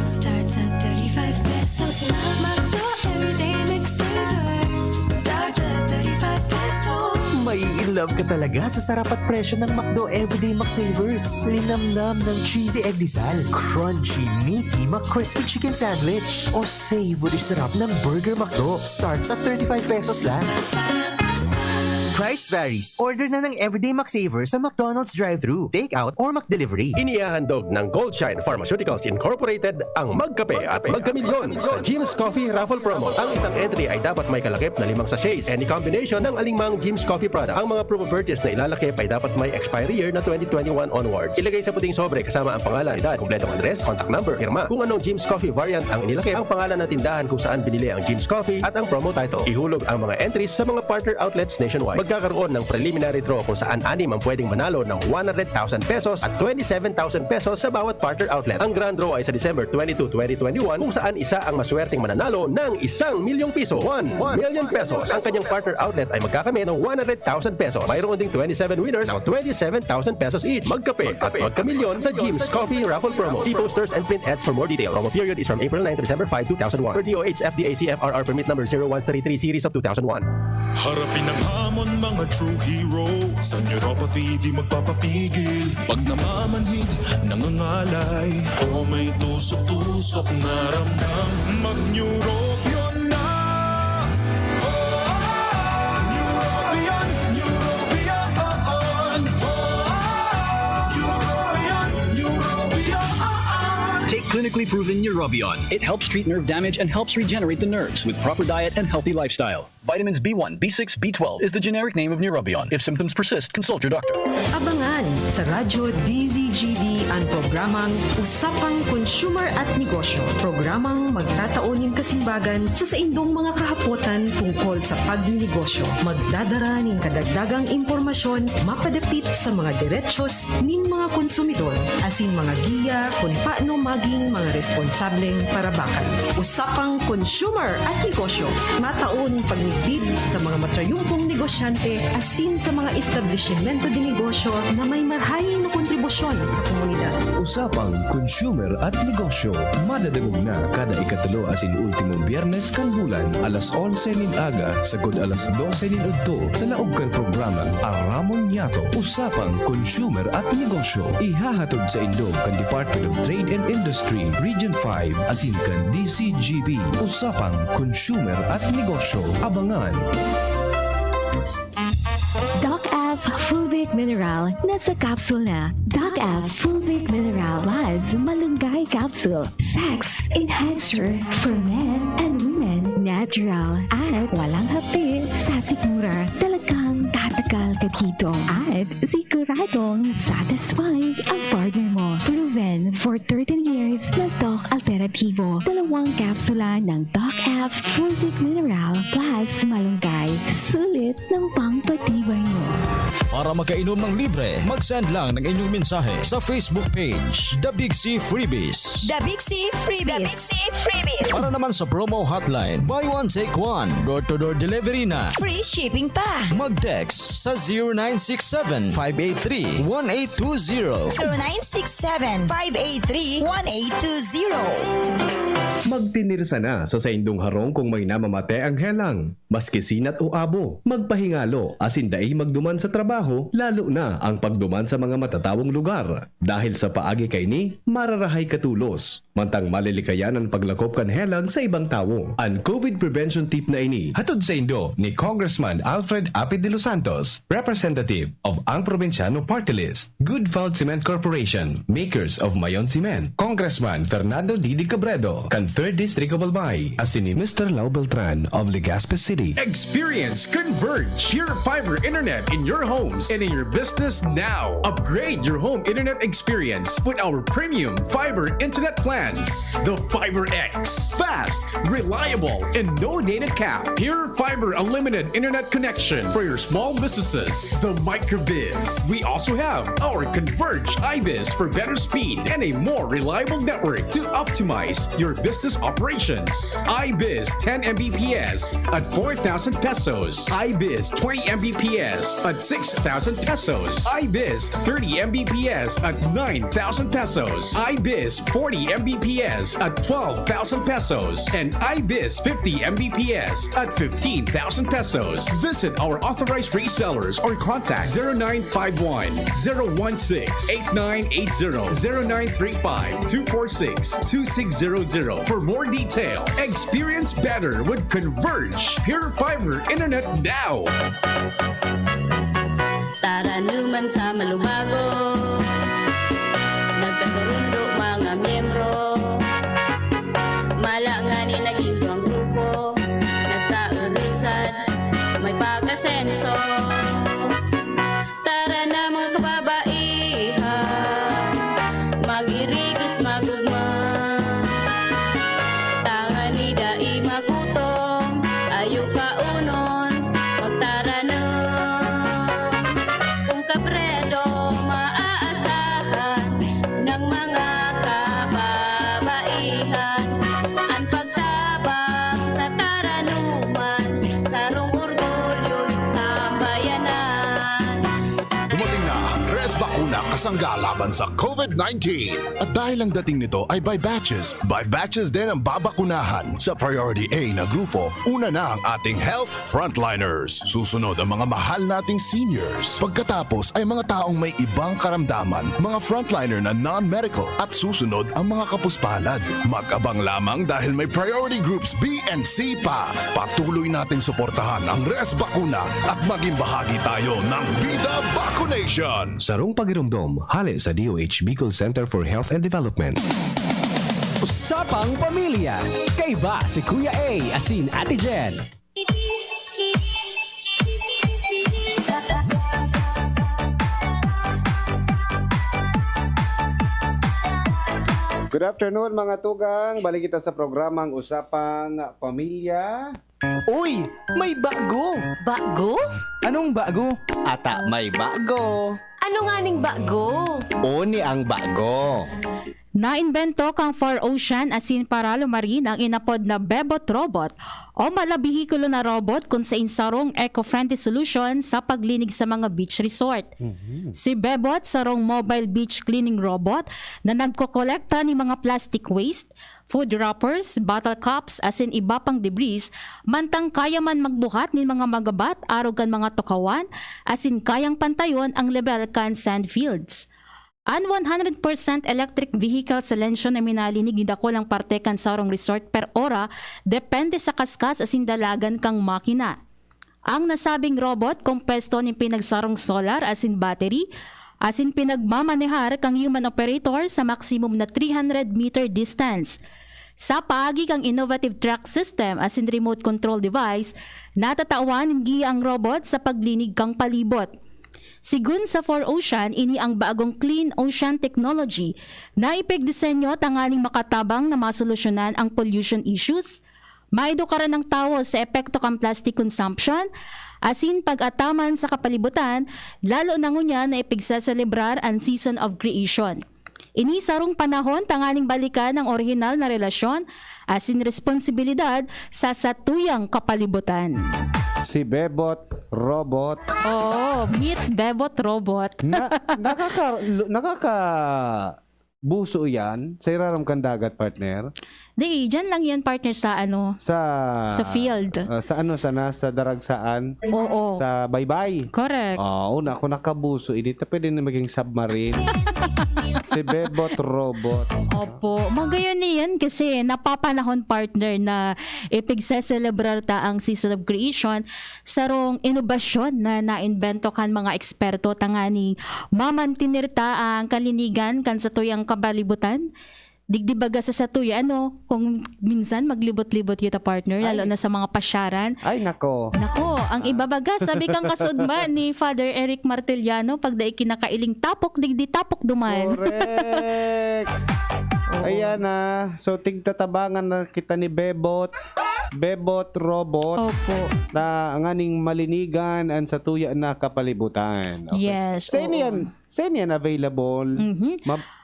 Starts at thirty-five pesos lang. McDo Everyday Mix Savers. Starts at thirty-five pesos. Mai-in love ka talaga sa sarap at presyo ng McDo Everyday McSavers. Linamnam ng cheesy egg disal, crunchy, meaty McCrispy chicken sandwich, o savory sarap ng Burger McDo. Starts at thirty-five pesos lang. Price varies. Order na ng Everyday McSaver sa McDonald's drive-thru, take-out, or McDelivery. Inihahandog ng Goldshine Pharmaceuticals Incorporated ang Magkape at Magkamilyon sa Jim's Coffee Raffle Promo. Ang isang entry ay dapat may kalakip na limang sachets. Any combination ng alingmang Jim's Coffee product. Ang mga promo purchase na ilalakip ay dapat may expiry year na twenty twenty-one onwards. Ilagay sa puting sobre kasama ang pangalan, edad, kompletong address, contact number, pirma. Kung anong Jim's Coffee variant ang inilakip, ang pangalan ng tindahan kung saan binili ang Jim's Coffee at ang promo title. Ihulog ang mga entries sa mga partner outlets nationwide. Magkakaroon ng preliminary draw kung saan anim ang pwedeng manalo ng one hundred thousand pesos at twenty-seven thousand pesos sa bawat partner outlet. Ang grand draw ay sa December twenty-two, twenty twenty-one, kung saan isa ang maswerteng mananalo ng isang milyong piso, one million pesos. Ang kanyang partner outlet ay magkakamit ng one hundred thousand pesos. Mayroon ding twenty-seven winners ng twenty-seven thousand pesos each. Magkape at magkamilyon sa Jim's Coffee Raffle Promo. See posters and print ads for more details. Promo period is from April nine to December five, two thousand one. Per D O H F D A C F R R permit number zero one three three series of two thousand one. Harapin ang hamon, mga true hero. Sa neuropathy, di magpapapigil. Pag namamanhid, nangangalay, o may tusok-tusok na ramdam, mag-Neurobion na. Oh, oh, oh. Neurobion, Neurobion, oh, oh. Neurobion, Neurobion, oh, oh. Take clinically proven Neurobion. It helps treat nerve damage and helps regenerate the nerves with proper diet and healthy lifestyle. Vitamins B one, B six, B twelve is the generic name of Neurobion. If symptoms persist, consult your doctor. Abangan sa Radyo D Z G B an programang Usapang Consumer at Negosyo. Programang magtatao nin kasimbagan sa saindong mga kahapotan tungkol sa pagninegosyo. Magdadara nin kadagdagang impormasyon mapadapit sa mga derechos nin mga konsumidor, asin mga giya kun paano maging mga responsableng parabakan. Usapang Consumer at Negosyo, matao nin pagmidbid sa mga matrayumpong negosyante asin sa mga establisimento de negosyo na may marahay na kontribusyon sa komunidad. Usapang Consumer at Negosyo, madadangog na kada ikatulo asin ultimong Biyernes kan bulan, alas onse nin aga sagkod alas dose nin udto, sa laog kan programang Aramon Niyato, Usapang Consumer at Negosyo. Ihahatod saindo kan Department of Trade and Industry, Region five, asin kan D C G B. Usapang Consumer at Negosyo. Abangan! Doc F Fulvic Mineral nasa capsule na. Doc F Fulvic Mineral Plus Malunggay Capsule. Sex Enhancer for men and women. Natural at walang hapdi sa sikmura. Talagang tatagal ka dito. At siguradong satisfied ang partner mo. Proven for thirteen years na Doc Alternativo. Dalawang kapsula ng Doc F Fulvic Mineral Plus Malunggay. Sulit ng pangpatibay mo. Para makainom ng libre, mag-send lang ng inyong mensahe sa Facebook page, The Big C Freebies. The Big C Freebies. Para naman sa promo hotline, buy one, take one. Door-to-door delivery na. Free shipping pa. Mag-text sa zero nine six seven, five eight three, one eight two zero. Zero nine six seven, five eight three, one eight two zero. Magtinirsa na sa saindong harong kung may namamate ang helang. Maski sinat o abo, magpahingalo asin dai magduman sa trabaho, lalo na ang pagduman sa mga matatawong lugar. Dahil sa paagi kaini, mararahay ka tolos. Mantang malilikayan an paglakop kan helang sa ibang tawo. An COVID prevention tip na ini hatod saindo ni Congressman Alfred Apid de los Santos, representative of Ang Probinsyano Party List, Good Found Cement Corporation, makers of Mayon Cement, Congressman Fernando Didi Cabredo, kan Third District of Albay, asin ni Mister Lau Beltran of Legazpi City. Experience Converge Pure Fiber Internet in your homes and in your business now. Upgrade your home internet experience with our premium fiber internet plans. The Fiber X. Fast, reliable, and no data cap. Pure Fiber Unlimited Internet Connection for your small businesses. The Microbiz. We also have our Converge iBiz for better speed and a more reliable network to optimize your business operations. iBiz ten M B P S at four thousand pesos. iBiz twenty M B P S at six thousand pesos. iBiz thirty M B P S at nine thousand pesos. iBiz forty M B P S at twelve thousand pesos. And iBiz fifty M B P S at fifteen thousand pesos. Visit our authorized resellers or contact zero nine five one, zero one six, eight nine eight zero, zero nine three five, two four six, two six zero zero for more details. Experience better with Converge Pure Fiber Internet now. Taranuman sa malubago, nagkasurundo mga miyembro. Mala ngani naging duwang grupo, nagkaurisan, may pag-asenso. Tara na, mga kababaihan, mag-irigis, magugma. Tangani dai magutom, ayo kaunon, magtaranom. Kung Kabredo maaasahan ng mga kababaihan, ang pagtabang sa taranuman, sarong orgulyo nin sambayanan. Dumating na ang Res Bakuna kasangga laban sa COVID nineteen. At dahil ang dating nito ay by batches, by batches din ang babakunahan. Sa Priority A na grupo, una na ang ating health frontliners. Susunod ang mga mahal nating seniors. Pagkatapos ay mga taong may ibang karamdaman, mga frontliner na non-medical, at susunod ang mga kapuspalad. Mag-abang lamang dahil may priority groups B and C pa. Patuloy nating suportahan ang Res Bakuna at maging bahagi tayo ng Bida Vacunation. Sarong pagiromdom, hale sa D O H Bicol Center for Health and Development. Usapang Pamilya. Kaiba si Kuya A asin Ate Jen. Good afternoon, mga tugang. Balik kita sa programang Usapang Pamilya. Uy! May bago! Bago? Anong bago? Ata may bago! Ano nganing bago? Oni ang bago! Naimbento kan Four Ocean asin Paralo Marine ang inapod na Bebot Robot o mala behikulo na robot kun sain sarong eco-friendly solution sa paglinig sa mga beach resort. Si Bebot, sarong mobile beach cleaning robot na nagkokolekta nin mga plastic waste, food wrappers, bottle caps, asin iba pang debris, mantang kaya man magbuhat nin mga magabat arog kan mga tukawan, asin kayang pantayon ang lebel kan sand fields. An one hundred percent electric vehicle sa lensyon na minalinig nin dakulang parte kan sarong resort per ora, depende sa kaskas asin dalagan kan makina. Ang nasabing robot kompuesto nin pinagsarong solar asin battery, asin pinagmamanehar kan human operator sa maximum na three hundred meter distance. Sa paagi kan innovative track system asin remote control device, natatawan nin giya ang robot sa paglinig kan palibot. Sigun sa Four Ocean, ini ang bagong Clean Ocean technology na ipigdisenyo tanganing makatabang na masolusyonan ang pollution issues, maedukaran an tawo sa epekto kan plastic consumption, asin pag-ataman sa kapalibutan, lalo na ngunyan na ipigseselebrar an Season of Creation. Ini sarong panahon tanganing balikan ang orihinal na relasyon asin responsibilidad sa satuyang kapalibutan. Si Bebot Robot. Oo, meet Bebot Robot. Na, nakaka, nakaka buso yan sa irarom kan dagat, partner. Di, dyan lang yan, partner, sa ano, Sa Sa field. Ah, sa ano sana, sa daragsaan, Oo. Sa baybay. Correct. Oo, na ako nakabuso. Ini ta pwede na maging submarine. Si Bebot Robot. Opo. Magayon na yan kasi napapanahon, partner, na ipigseselebrar ta ang Season of Creation, sarong inobasyon na naimbento kan mga eksperto tanganing mamantinir ta ang kalinigan kan satuyang kabalibutan. Digdi baga sa satuya, ano, kung minsan maglibot-libot kita, partner, lalo Ay. na sa mga pasyaran. Ay, nako. Nako, ang iba baga, sabi kang kasudma ni Father Eric Martiliano, pag dai kinakailing tapok, digdi tapok duman. Correct. Oo. Ayan na. So, tigtatabangan na kita ni Bebot. Bebot Robot Opo. na nganing malinigan ang satuya na kapalibutan. Okay. Yes, Saan oo. yan? Saan yan available? Mhm. Mab-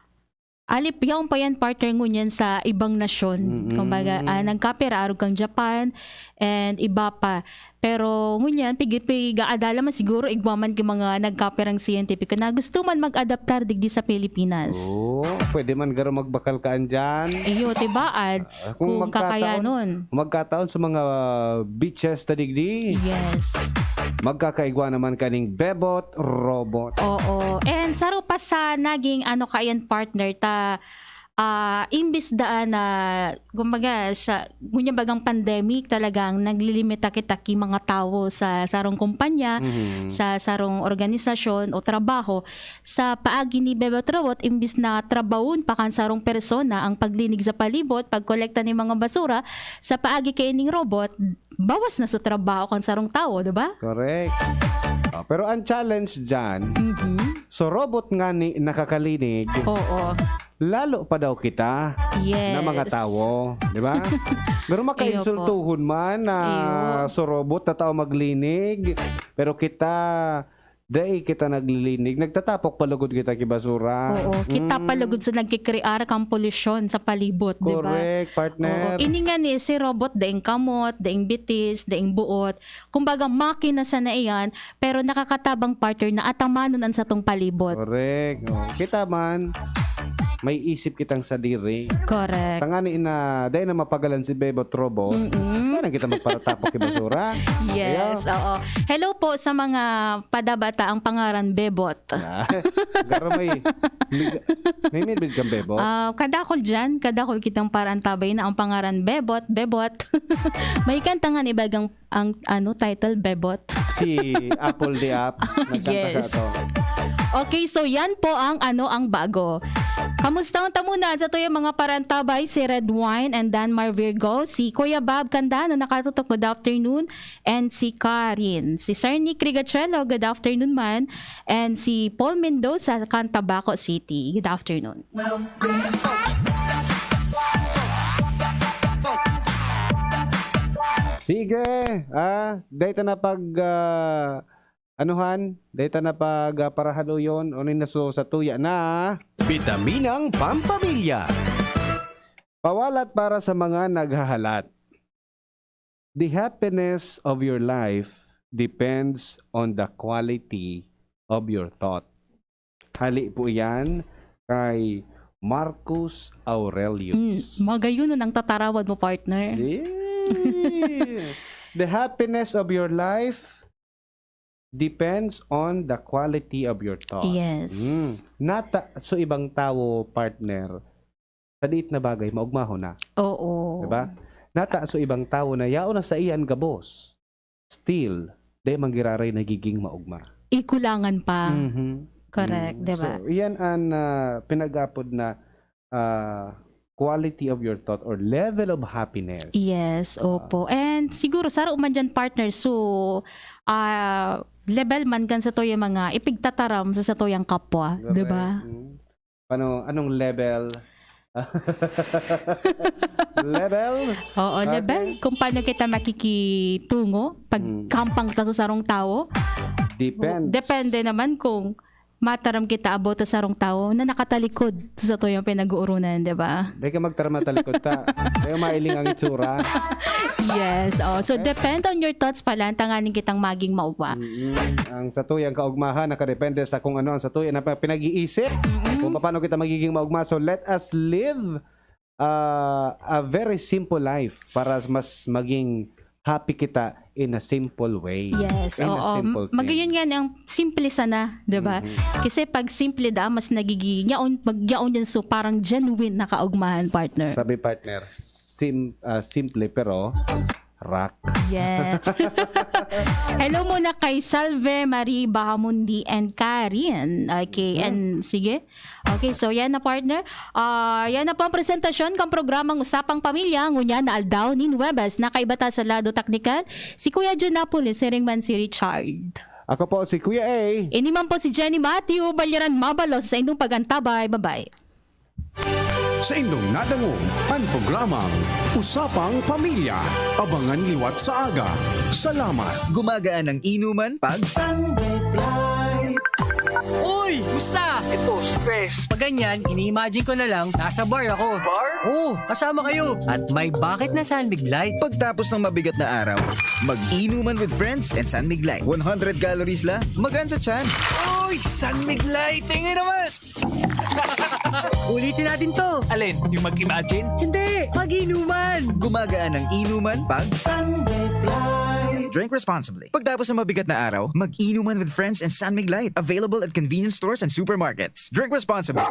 Alip, yaon pa yan, partner, ngunyan sa ibang nasyon. Mm-mm. Kumbaga, ah, nagkapira arog kang Japan and iba pa. Pero ngunyan, pig-, pig-aadala man siguro, igwa man kang mga nagkapirang siyentipiko na gusto man mag-adaptar digdi sa Pilipinas. Oh, pwede man garo magbakal ka andyan. Iyo, tibaad, Ah, kung, kung magkataon, kakayanon. Magkataon sa mga beaches ta digdi. Yes. Magkakaigwa naman kaning Bebot Robot. Oo. And saro pa sa naging ano kayan, partner, ta ah, imbis daan na, kumbaga, sa ngunyan bagang pandemic, talagang naglilimita kita ki mga tawo sa sarong kumpanya, Mhm. sa sarong organisasyon o trabaho. Sa paagi ni Bebot Robot, imbis na trabahon pa kan sarong persona ang paglinig sa palibot, pagkolekta nin mga basura, sa paagi kaining robot, bawas na sa trabaho kan sarong tawo, di ba? Correct. Ah, pero ang challenge dyan, Mhm. so robot nga ni nakakalinig, Oo. lalo pa daw kita Yes. na mga tawo, di ba? Pero makainsultuhon man na Iyo. so robot na tao maglinig, pero kita, dai kita naglilinig, nagtatapok palugod kita ki basura. Oo, kita Mm. palugod sa nagkikrear kang polusyon sa palibot, di ba? Correct, partner. Oo. Ini nga ni si robot, daing kamot, daing bitis, daing buot. Kumbaga, makina sana iyan, pero nakakatabang, partner, na atamanon ang satong palibot. Correct. Oh, kita man, may isip kitang sadiri. Correct. Tangani na, dahil na mapagalan si Bebot Robot, Mm-mm. kaya kita magparatapok ki basura. Yes, oo. Hello po sa mga padabata ang pangaran Bebot. Ah, garo may, may, may midbid kang Bebot? Ah, kadakol dyan, kadakol kitang parantabay na ang pangaran Bebot, Bebot. May kanta nga ni bagang ang ano title, Bebot. Si Apple the App. Nagkanta Yes. ka to. Okay, so yan po ang ano ang bago. Kamusta ang tamunan sa tuyang mga parantabay, si Red Wine and Danmar Virgo, si Kuya Bob Candano, nakatutok, good afternoon, and si Karin. Si Sir Nick Rigachuelo, good afternoon man, and si Paul Mendoza, kan Tabaco City, good afternoon. Sige, ah, dahil na pag, ah, anuhan, dahil na pag, ah, parahaluyon, o nin naso sa tuya na. Bitaminang Pampamilya. Pawalat para sa mga naghahalat. The happiness of your life depends on the quality of your thought. Hali po yan kay Marcus Mm, Aurelius. Magayon ang tatarawad mo, partner. See? The happiness of your life depends on the quality of your thought. Yes. Mm. Nata, so ibang tawo, partner, sa diit na bagay, maugmahon na. Oo. Diba? Nata, so ibang tawo na yaon na sa iyan gabos. Still, di man giraray nagiging maugma. Ikulangan pa. Mhm. Correct, Mm. diba? So, iyan ang ah, pinag-apod na ah, quality of your thought or level of happiness. Yes, opo. And siguro, saro man dyan, partner, so, ah, level man kan sa tuyang mga ipigtataram sa satuyang kapwa, Correct. di ba? Mm. Paano, anong level? Level? Oo, Okay. level. Kung paano kita makikitungo pag Mm. kampang ka sa sarong tawo. Depends. Depende naman kung mataram kita about sa sarong tawo na nakatalikod sa satuyang pinag-uoronan, di ba? Dai ka magtarma talikod ta. Kaya mailing ang itsura. Yes. Oh, so depend on your thoughts pala, tanganing kitang maging maugma. Mm-mm. Ang satuyang kaugmahan nakadepende sa kung ano ang satuyang na pinag-iisip. Kung paano kita magiging maugma. So let us live uh, a very simple life para mas maging happy kita in a simple way. Yes, in a oo. simple Magayon things. Nga ang simple sana, 'di ba? Kasi pag simple da, mas nagiging yaon, magyaon yan, so parang genuine na kaugmahan, partner. Sabi partner, sim, ah, simple pero rock. Yes. Hello muna kay Salve, Marie Bahamundi, and Karen. Okay, and sige. Okay, so yan na, partner. Ah, yan na po ang presentasyon kan programang Usapang Pamilya, ngunyan na aldaw nin Huwebes. Nakaiba ta sa lado teknikal, si Kuya Jun Napoles, siring man si Richard. Ako po si Kuya A. Ini man po si Jenny Matthew, balyaran mabalos sa indong pag-antabay. Bye-bye. Sa indong nadangog, an programang Usapang Pamilya. Abangan liwat sa aga. Salamat. Gumagaan ang inuman pag Uy! Musta? Ito, stress. Pag ganyan, ini-imagine ko na lang, nasa bar ako. Bar? Oo, kasama kayo. At may bakit na San Mig Light. Pagtapos ng mabigat na araw, mag-inuman with friends and San Mig Light. one hundred calories lang, magaan sa tiyan. Uy! San Mig Light! Tingin naman! Ulitin natin to. Alin? Yung mag-imagine? Hindi! Mag-inuman! Gumagaan ang inuman pag San Mig Light. Drink responsibly. Pagtapos ng mabigat na araw, mag-inuman with friends and San Mig Light. Available at convenience stores and supermarkets. Drink responsibly.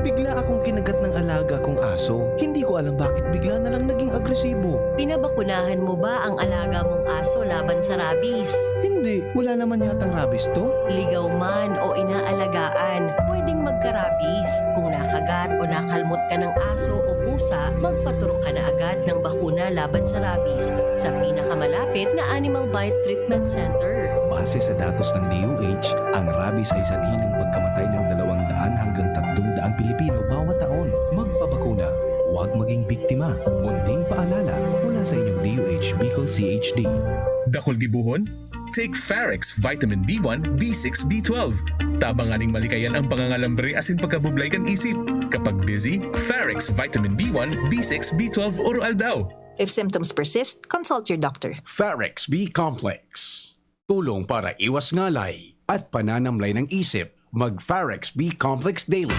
Bigla akong kinagat ng alaga kong aso. Hindi ko alam bakit bigla na lang naging agresibo. Pinabakunahan mo ba ang alaga mong aso laban sa rabies? Hindi, wala naman yatang rabies to. Ligaw man o inaalagaan, pwedeng magka-rabies. Kung nakagat o nakalmot ka ng aso o pusa, magpaturok ka na agad ng bakuna laban sa rabies sa pinakamalapit na Animal Bite Treatment Center. Base sa datos ng D O H, ang rabies ay sanhi ng pagkamatay ng dalawang daan hanggang tatlong daang Pilipino bawat taon. Magpabakuna, huwag maging biktima. Munting paalala mula sa inyong D O H Bicol C H D. Dakul gibohon? Take Farex Vitamin B one, B six, B twelve. Tabangan ning malikayan ang pangangalambre asin pagkabublay kan isip. Kapag busy, Farex Vitamin B one, B six, B twelve oro-aldaw. If symptoms persist, consult your doctor. Farex B Complex. Tulong para iwas ngalay at pananamlay ng isip. Mag Farex B Complex Daily.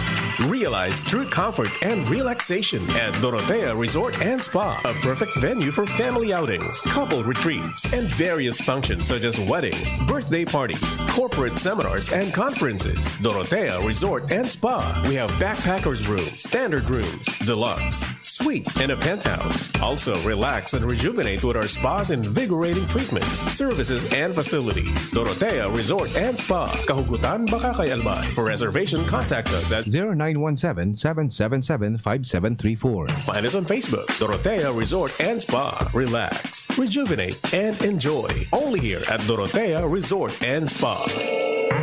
Realize true comfort and relaxation at Dorotea Resort and Spa, a perfect venue for family outings, couple retreats, and various functions such as weddings, birthday parties, corporate seminars, and conferences. Dorotea Resort and Spa. We have backpackers room, standard rooms, deluxe, suite, and a penthouse. Also, relax and rejuvenate with our spa's invigorating treatments, services, and facilities. Dorotea Resort and Spa. Kahugutan, Bacacay, Albay. For reservation, contact us at zero nine one seven, seven seven seven, five seven three four. Find us on Facebook, Dorotea Resort and Spa. Relax, rejuvenate, and enjoy. Only here at Dorotea Resort and Spa.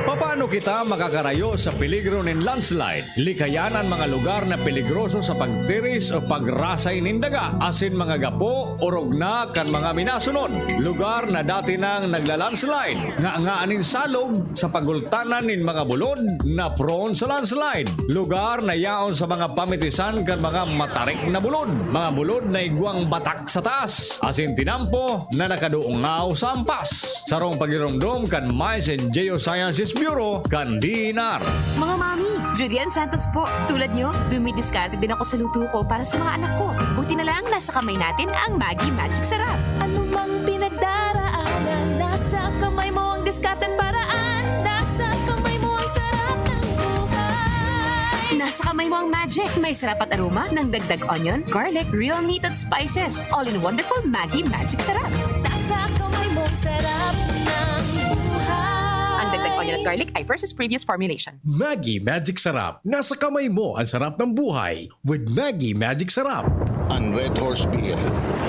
Paano kita makakarayo sa peligro nin landslide? Likayan an mga lugar na peligroso sa pagtiris o pagrasay nin daga, asin mga gapo, orog na kan mga minasunod. Lugar na dati nang nagla-landslide, nganga nin salog sa pagultanan nin mga bulod na prone sa landslide. Lugar na yaon sa mga pamitisan kan mga matarik na bulod, mga bulod na igwang batak sa taas, asin tinampo na nakadungaw sa ampas. Sarong pagiromdom kan Mice and Geosciences Bureau kan D E N R. Mga mami, Judy Ann Santos po. Tulad nyo, dumidiskarte din ako sa luto ko para sa mga anak ko. Buti na lang, nasa kamay natin ang Maggi Magic Sarap. Ano mang pinagdaraanan, nasa kamay mo ang diskarte't paraan. Nasa kamay mo ang sarap ng buhay. Nasa kamay mo ang magic. May sarap at aroma ng dagdag onion, garlic, real meat at spices. All in wonderful Maggi Magic Sarap. Nasa kamay mo ang sarap ng buhay. Ang dagdag onion at garlic ay versus previous formulation. Maggi Magic Sarap. Nasa kamay mo ang sarap ng buhay with Maggi Magic Sarap. An Red Horse Beer,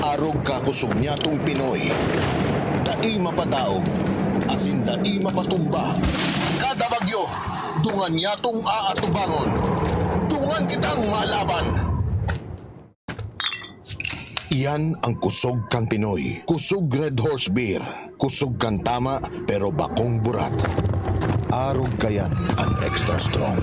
arog kakusog nyatong Pinoy. Dai mapadaog, asin dai mapatumba. Kada bagyo, dungan nyatong aatubangon. Dungan kitang malaban! Iyan ang kusog kan Pinoy. Kusog Red Horse Beer. Kusog kan tama, pero bakong burat. Arog kayan an Extra Strong.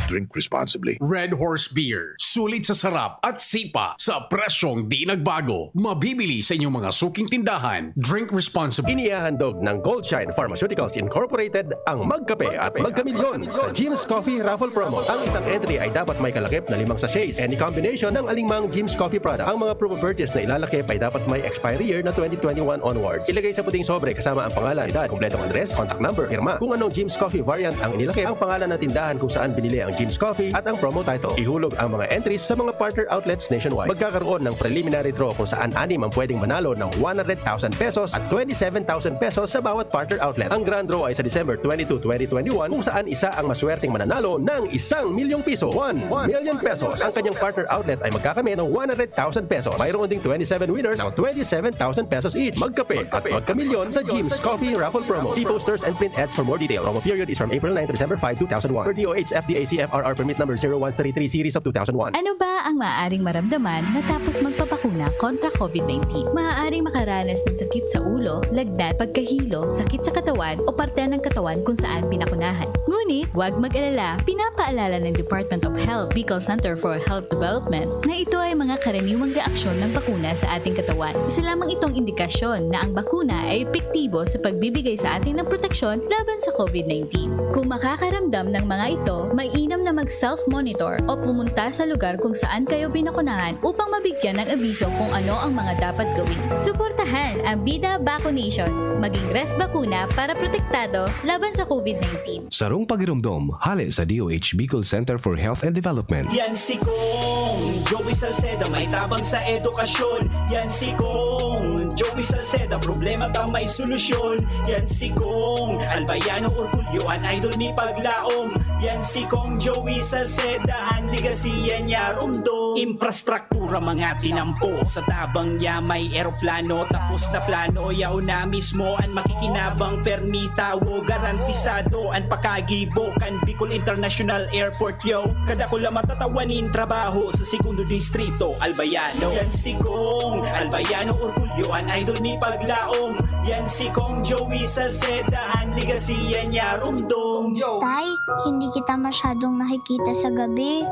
Drink responsibly. Red Horse Beer. Sulit sa sarap at sipa sa presyong di nagbago. Mabibili sa inyong mga suking tindahan. Drink responsibly. Inihahandog ng Goldshine Pharmaceuticals Incorporated ang Magkape at Magkamilyon sa Jim's Coffee Raffle Promo. Ang isang entry ay dapat may kalakip na limang sachets, any combination ng alingmang Jim's Coffee product. Ang mga promo purchase na ilalakip ay dapat may expiry year na twenty twenty-one onwards. Ilagay sa puting sobre kasama ang pangalan, edad, kompletong address, contact number, pirma. Kung anong Jim's Coffee variant ang inilakip, ang pangalan ng tindahan kung saan binili ang Jim's Coffee at ang promo title. Ihulog ang mga entries sa mga partner outlets nationwide. Magkakaroon ng preliminary draw kung saan anim ang pwedeng manalo ng one hundred thousand pesos at twenty-seven thousand pesos sa bawat partner outlet. Ang grand draw ay sa December twenty-two, twenty twenty-one, kung saan isa ang maswerteng mananalo ng isang milyong piso, one million pesos. Ang kanyang partner outlet ay magkakamit ng one hundred thousand pesos. Mayroon ding twenty-seven winners ng twenty-seven thousand pesos each. Magkape at magkamilyon sa Jim's Coffee Raffle Promo. See posters and print ads for more details. Promo period is from April nine to December five, two thousand one. Per D O H F D A C F R R permit number zero one three three series of two thousand one. Ano ba ang maaaring maramdaman matapos magpabakuna kontra COVID nineteen? Maaaring makaranas ng sakit sa ulo, lagnat, pagkahilo, sakit sa katawan o parte ng katawan kung saan pinakunahan. Ngunit, huwag mag-alala, pinapaalala ng Department of Health, Bicol Center for Health Development, na ito ay mga karaniwang reaksyon ng bakuna sa ating katawan. Isa lamang itong indikasyon na ang bakuna ay epektibo sa pagbibigay sa atin ng proteksyon laban sa COVID nineteen. Kung makakaramdam ng mga ito, mainam na mag-self-monitor o pumunta sa lugar kung saan kayo binakunahan upang mabigyan ng abiso kung ano ang mga dapat gawin. Suportahan ang Bida Bakunation. Maging Res Bakuna para protektado laban sa COVID nineteen. Sarong pagiromdom, hale sa D O H Bicol Center for Health and Development. Yan si Kong Joey Salceda, may tabang sa edukasyon. Yan si Kong Joey Salceda, problema ta may solusyon. Yan si Kong Albayano Orgulyo, an idol mi paglaom. Yan si Kong Joey Salceda, an legacy yan niya rumdom. Infrastructure Pura mga tinampo sa tabang niya, may eroplano, tapos na plano. Yaon na mismo an makikinabang, permi tawo, garantisado an pakagibo kan Bicol International Airport, yo. Kadakula matatawan nin trabaho sa segundo distrito, Albayano. Yan si Kong Albayano, orgulyo an idol ni paglaom. Yan si Kong Joey Salceda, an legacy yan niya rumdom. Tay, hindi kita masyadong nakikita sa gabi.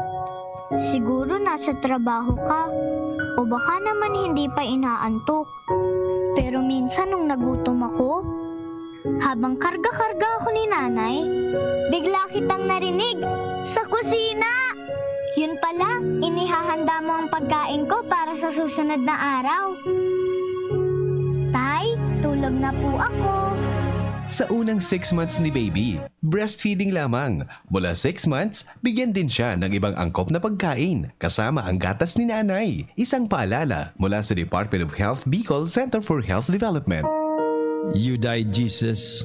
Siguro nasa trabaho ka. O baka naman hindi pa inaantok. Pero minsan nung nagutom ako, habang karga-karga ako ni nanay, bigla kitang narinig sa kusina. Yun pala, inihahanda mo ang pagkain ko para sa susunod na araw. Tay, tulog na po ako. Sa unang six months ni baby, breastfeeding lamang. Mula six months, bigyan din siya ng ibang angkop na pagkain, kasama ang gatas ni nanay. Isang paalala mula sa Department of Health Bicol Center for Health Development. You died, Jesus,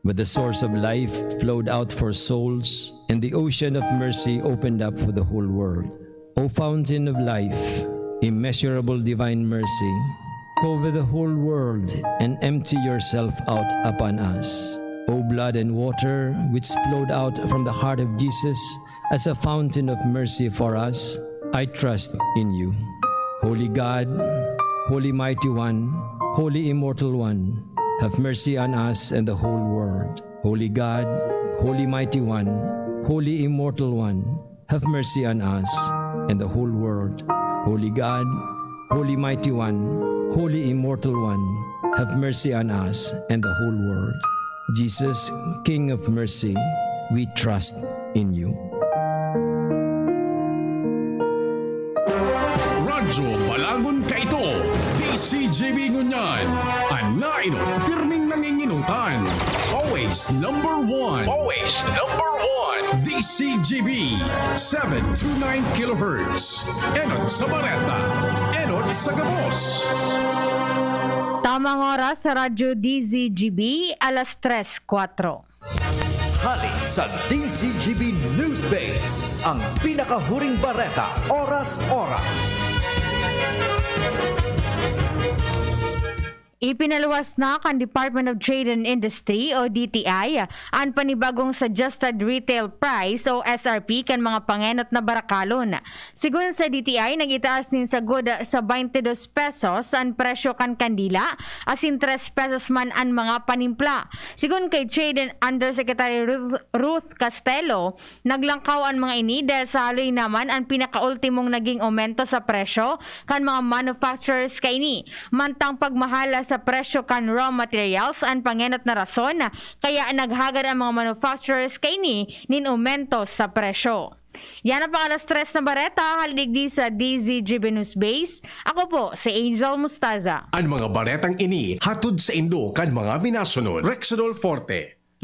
but the source of life flowed out for souls, and the ocean of mercy opened up for the whole world. O fountain of life, immeasurable divine mercy, cover the whole world and empty yourself out upon us. O blood and water which flowed out from the heart of Jesus as a fountain of mercy for us, I trust in you. Holy God, Holy Mighty One, Holy Immortal One, have mercy on us and the whole world. Holy God, Holy Mighty One, Holy Immortal One, have mercy on us and the whole world. Holy God, Holy Mighty One, Holy Immortal One, have mercy on us and the whole world. Jesus, King of Mercy, we trust in you. Radyo Balagon Kaito, D C G B ngunyan, an nainot pirming nanginginutan. Always number one. Always number one. D C G B, seven two nine kilohertz. Enot sa bareta, enot sa gabos. Tamang oras sa Radyo D Z G B, alas tres kwatro. Hali sa D Z G B News Base, ang pinakahuring bareta, oras-oras. Ipinaluwas na kan Department of Trade and Industry o D T I an panibagong Suggested Retail Price o S R P kan mga pangenot na barakalon. Sigon sa D T I, nag-itaas nin sagod sa twenty-two pesos an presyo kan kandila, asin tres pesos man an mga panimpla. Sigon kay Trade and Undersecretary Ruth, Ruth Castelo, naglangkaw an mga ini dahil sa haloy naman an pinakaultimong naging aumento sa presyo kan mga manufacturers kaini. Mantang pagmahala sa presyo kan raw materials an pangenot na rason kaya naghagad ang mga manufacturers kaini nin aumento sa presyo. Yan ang pang alas tres na bareta, hali digdi sa D Z G B News Base. Ako po si Angel Mustaza. An mga baretang ini hatod saindo kan mga minasunod: Rexidol Forte,